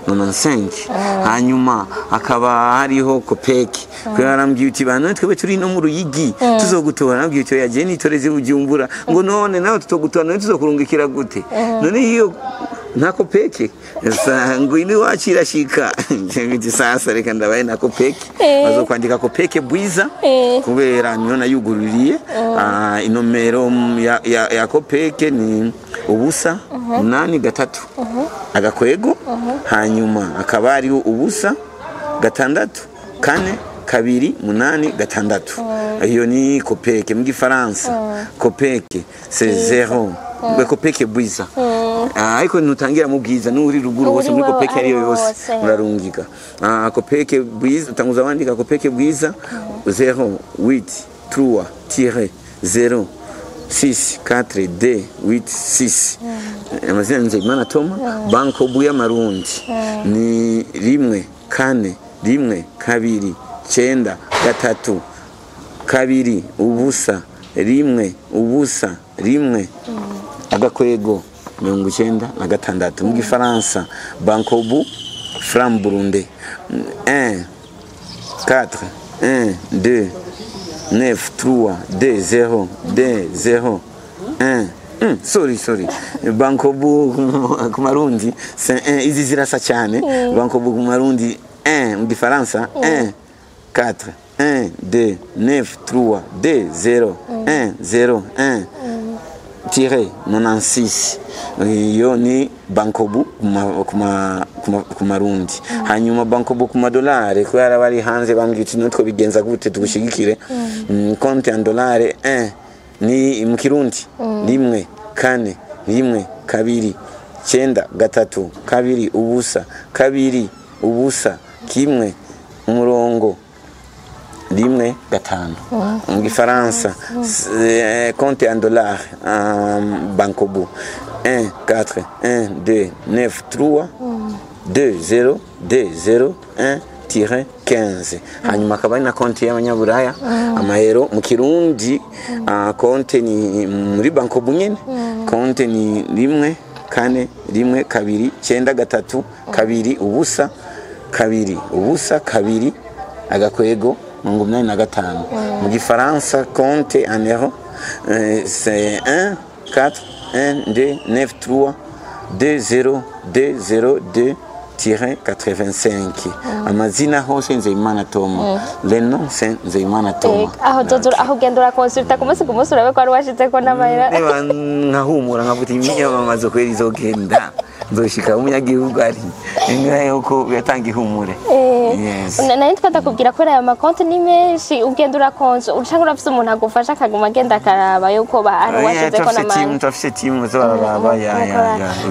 95. Hanyuma hakaba hariho kopeki, kubera arambwiye uti bana twebwe turi no mu Ruyigi tuzogutora. Nabwiye uti yagiye nitoreze Bujumbura, ngo none nawe tutogutora, none tuzokurungikira gute? None iyo nta kopeke ngwino iwacu irashika. Nti sasa reka ndabaye na kopeke, bazokwandika kopeke bwiza kubera niyo nayugururiye. Inomero ya kopeke ni 0 8 3 agakwego, hanyuma akaba ariho 0 6 4 2 8 6. Iyo ni kopeke. Mu gifaransa kopeke c'est 0, kopeke bwiza. Ariko ntutangira mu bwiza n'uri ruguru hose muri Uri kopeke ariyo ariho yose hose. murarungika. Kopeke bwiza utanguza wandika kopeke bwiza 0 8 3 tire 0 6 4 D 8 6. Amazina Nzeyimana Toma. Banko Buya Marundi ni 1 4 1 2 9 3 2 0 1 0 1 agakwego 96. Mu gifaransa Bankobu franc burundais 1 4 1 2 9 3 2 0 2 0 1. Sorry, Bankobu ku marundi c'est 1, izi zirasa cyane. Bankobu ku marundi 1, mu gifaransa 1 4 1 2 9 3 2 0 1 0 1 tire 96. Iyo ni Bankobu ku marundi. Hanyuma Bankobu ku madolari, kubera bari hanze bambwiye uti nutwo bigenza gute tugushigikire. Konti en dolari 1 ni mu kirundi 1 4 1 2 9 3 2 0 2 0 1 umurongo 1 5. Mu gifaransa compte en dollar Bankobu 1 4 1 2 9 3 2 0 2 0 1 tire 15. Hanyuma akaba ari na konti y'abanyaburaya, amahero mu kirundi. Konte ni muri Bankobu nyene, konte ni 1 4 1 2 9 3 2 0 2 0 2 agakwego 85. Mu gifaransa compte en euro, c'est 1 4 1 2 9 3 2 0 2 0 2 tire 85. Amazina hose Nzeyimana Toma, le nom c'est Nzeyimana Toma. Aho uzoza aho ugenda urakonsulta ku munsi ku munsi urabe ko wari washizeko n'amahera. Niba nkahumura nkavuga imyamamazo kweri izogenda, nzoshika umunyagihugu ari inka yuko yatanga ihumure. Yes. Nari twenda kubwira ko aya makonti ni menshi, ugenda urakonsa ucanke urafise umuntu agufasha akaguma agenda akaraba yuko ari washizeko Turafise n'amahera. team, turafise team bazoraraba ya.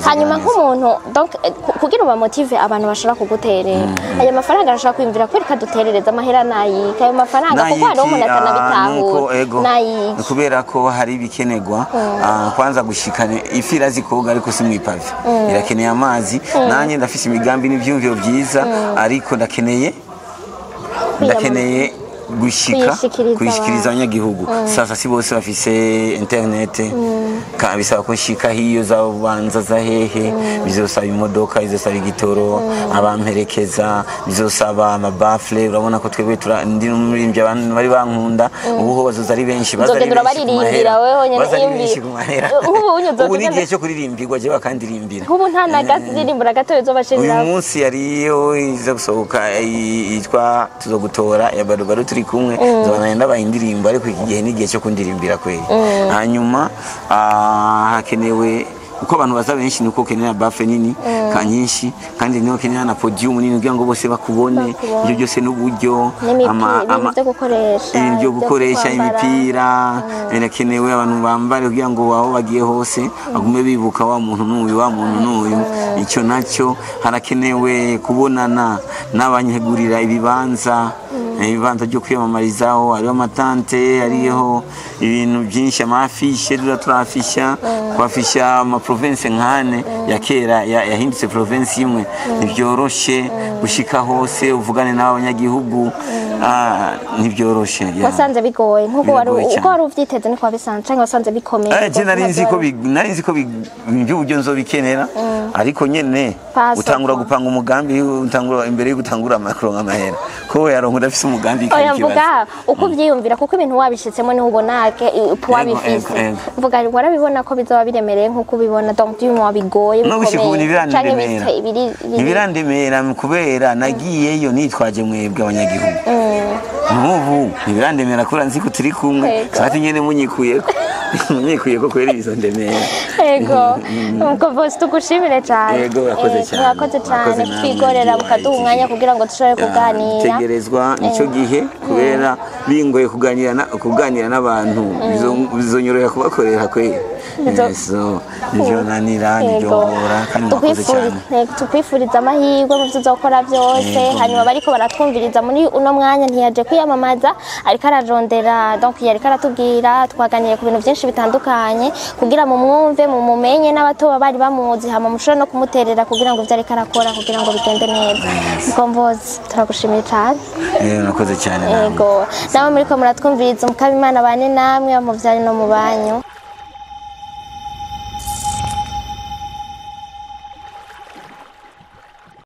Hanyuma nk'umuntu donc kugira ubamotive abantu bashobora kuguterera aya mafaranga, arashobora kwiyumvira kwereka duterereza amahera nayiki ayo mafaranga, kuko hariho umuntu atanabitahura nayiki. Kubera ko hari ibikenerwa. Kwanza gushikane ifi irazi koga ariko si mwipave, irakeneye amazi. Nanjye ndafise imigambi n'ivyumviro vyiza, ariko ndakeneye Gushika kuyishikiriza abanyagihugu. Sasa si bose bafise internet, kandi bisaba ko nshika hiyo za Bubanza za hehe, bizosaba imodoka, bizosaba igitoro, abamperekeza, bizosaba amabafle. Urabona ko twebwe ndi n'umuririmbyi, abantu bari bankunda, ubu ho bazoza ari benshi, baza ari Uzogenda benshi ku urabaririmbira mahera. wewe honyene. Baza ari Iyumvire. benshi ku mahera. Nk'ubu unye Ubu ni uzogenda- igihe cyo kuririmbirwa, jewe bakandirimbira. Nk'ubu nta nagasirimbo na gato Uyu uzobashirira? munsi yariyo iza gusohoka, yitwa Tuzogutora ya Barubaru, turi kumwe, nzobana ndabaha indirimbo, ariko iki gihe ni igihe cyo kundirimbira kweli. Hanyuma hakenewe uko abantu baza benshi, nuko ukenera bafe nini ka nyinshi, kandi niho ukenera na podium nini kugira ngo bose bakubone. Bakubone. Ibyo byose n'uburyo N'imipira, ibintu byo gukoresha, ibintu byo ibyo gukoresha, kwambara. Imipira birakenewe, abantu bambare kugira ngo aho bagiye hose bagume bibuka wa muntu n'uyu, wa muntu n'uyu. Icyo nacyo harakenewe kubonana n'abanyegurira ibibanza, ibibanza byo kwiyamamarizaho. Hariho amatante, hariho ibintu byinshi, amafishe tuza turafisha, kwafisha amaprovince nkane ya kera yahindutse province imwe, ntibyoroshe gushika hose uvugane n'abanyagihugu, ntibyoroshe ya. Wasanze bigoye nkuko wari Biragoye cyane. uko wari uvyiteze niko wabisanze, canke wasanze bikomeye? Je nari nzi ko by'uburyo nzobikenera, ariko nyene Paso utangura kwa. gupanga umugambi, utangura imbere yo gutangura amakuronka amahera, ko yaronka udafise umugambi Oya, ikaba ikibazo. mvuga uko uvyiyumvira, kuko ibintu wabishitsemo niho ubona ke wabifise. Ego, ego. Mvuga warabibona ko bizoba biremereye nkuko ubibona, donc du moins bigoye, No gushika ubu bikomeye canke ntibirandemera. Biri Ntibirandemera kubera nagiyeyo nitwaje mwebwe abanyagihugu. N'ubu ntibirandemera kubera nzi ko turi kumwe. Ego. Sati nyene munyikuyeko, munyikuyeko kubera bizondemera. Ego, nuko bose tugushimire cyane. Ego, urakoze cyane. Murakoze cyane Urakoze namwe, twigorera BYTV. mukaduha umwanya kugira ngo dushobore kuganira. Tegerezwa nicyo gihe, kubera bingoye kuganira n'abantu, bizonyorohera kubakorera kweli. So nivyo nanira, nivyo ngora, kandi mwakoze cyane. Tukwifuriza amahirwe mu byo uzokora byose. Yego. Hanyuma bariko baratwumviriza muri uno mwanya, ntiyaje kwiyamamaza, ariko ararondera, donc yariko aratubwira, twaganiriye ku bintu byinshi bitandukanye kugira mumwumve, mumumenye, n'abato bari bamuzi, hama mushobore no kumuterera kugira ngo ivyo ariko arakora kugira ngo bigende neza. Mukombozi, turagushimiye cyane. Murakoze cyane namwe. Yego, namwe muriko muratwumviriza, mukaba Imana bane namwe mu byanyu no mu banyu.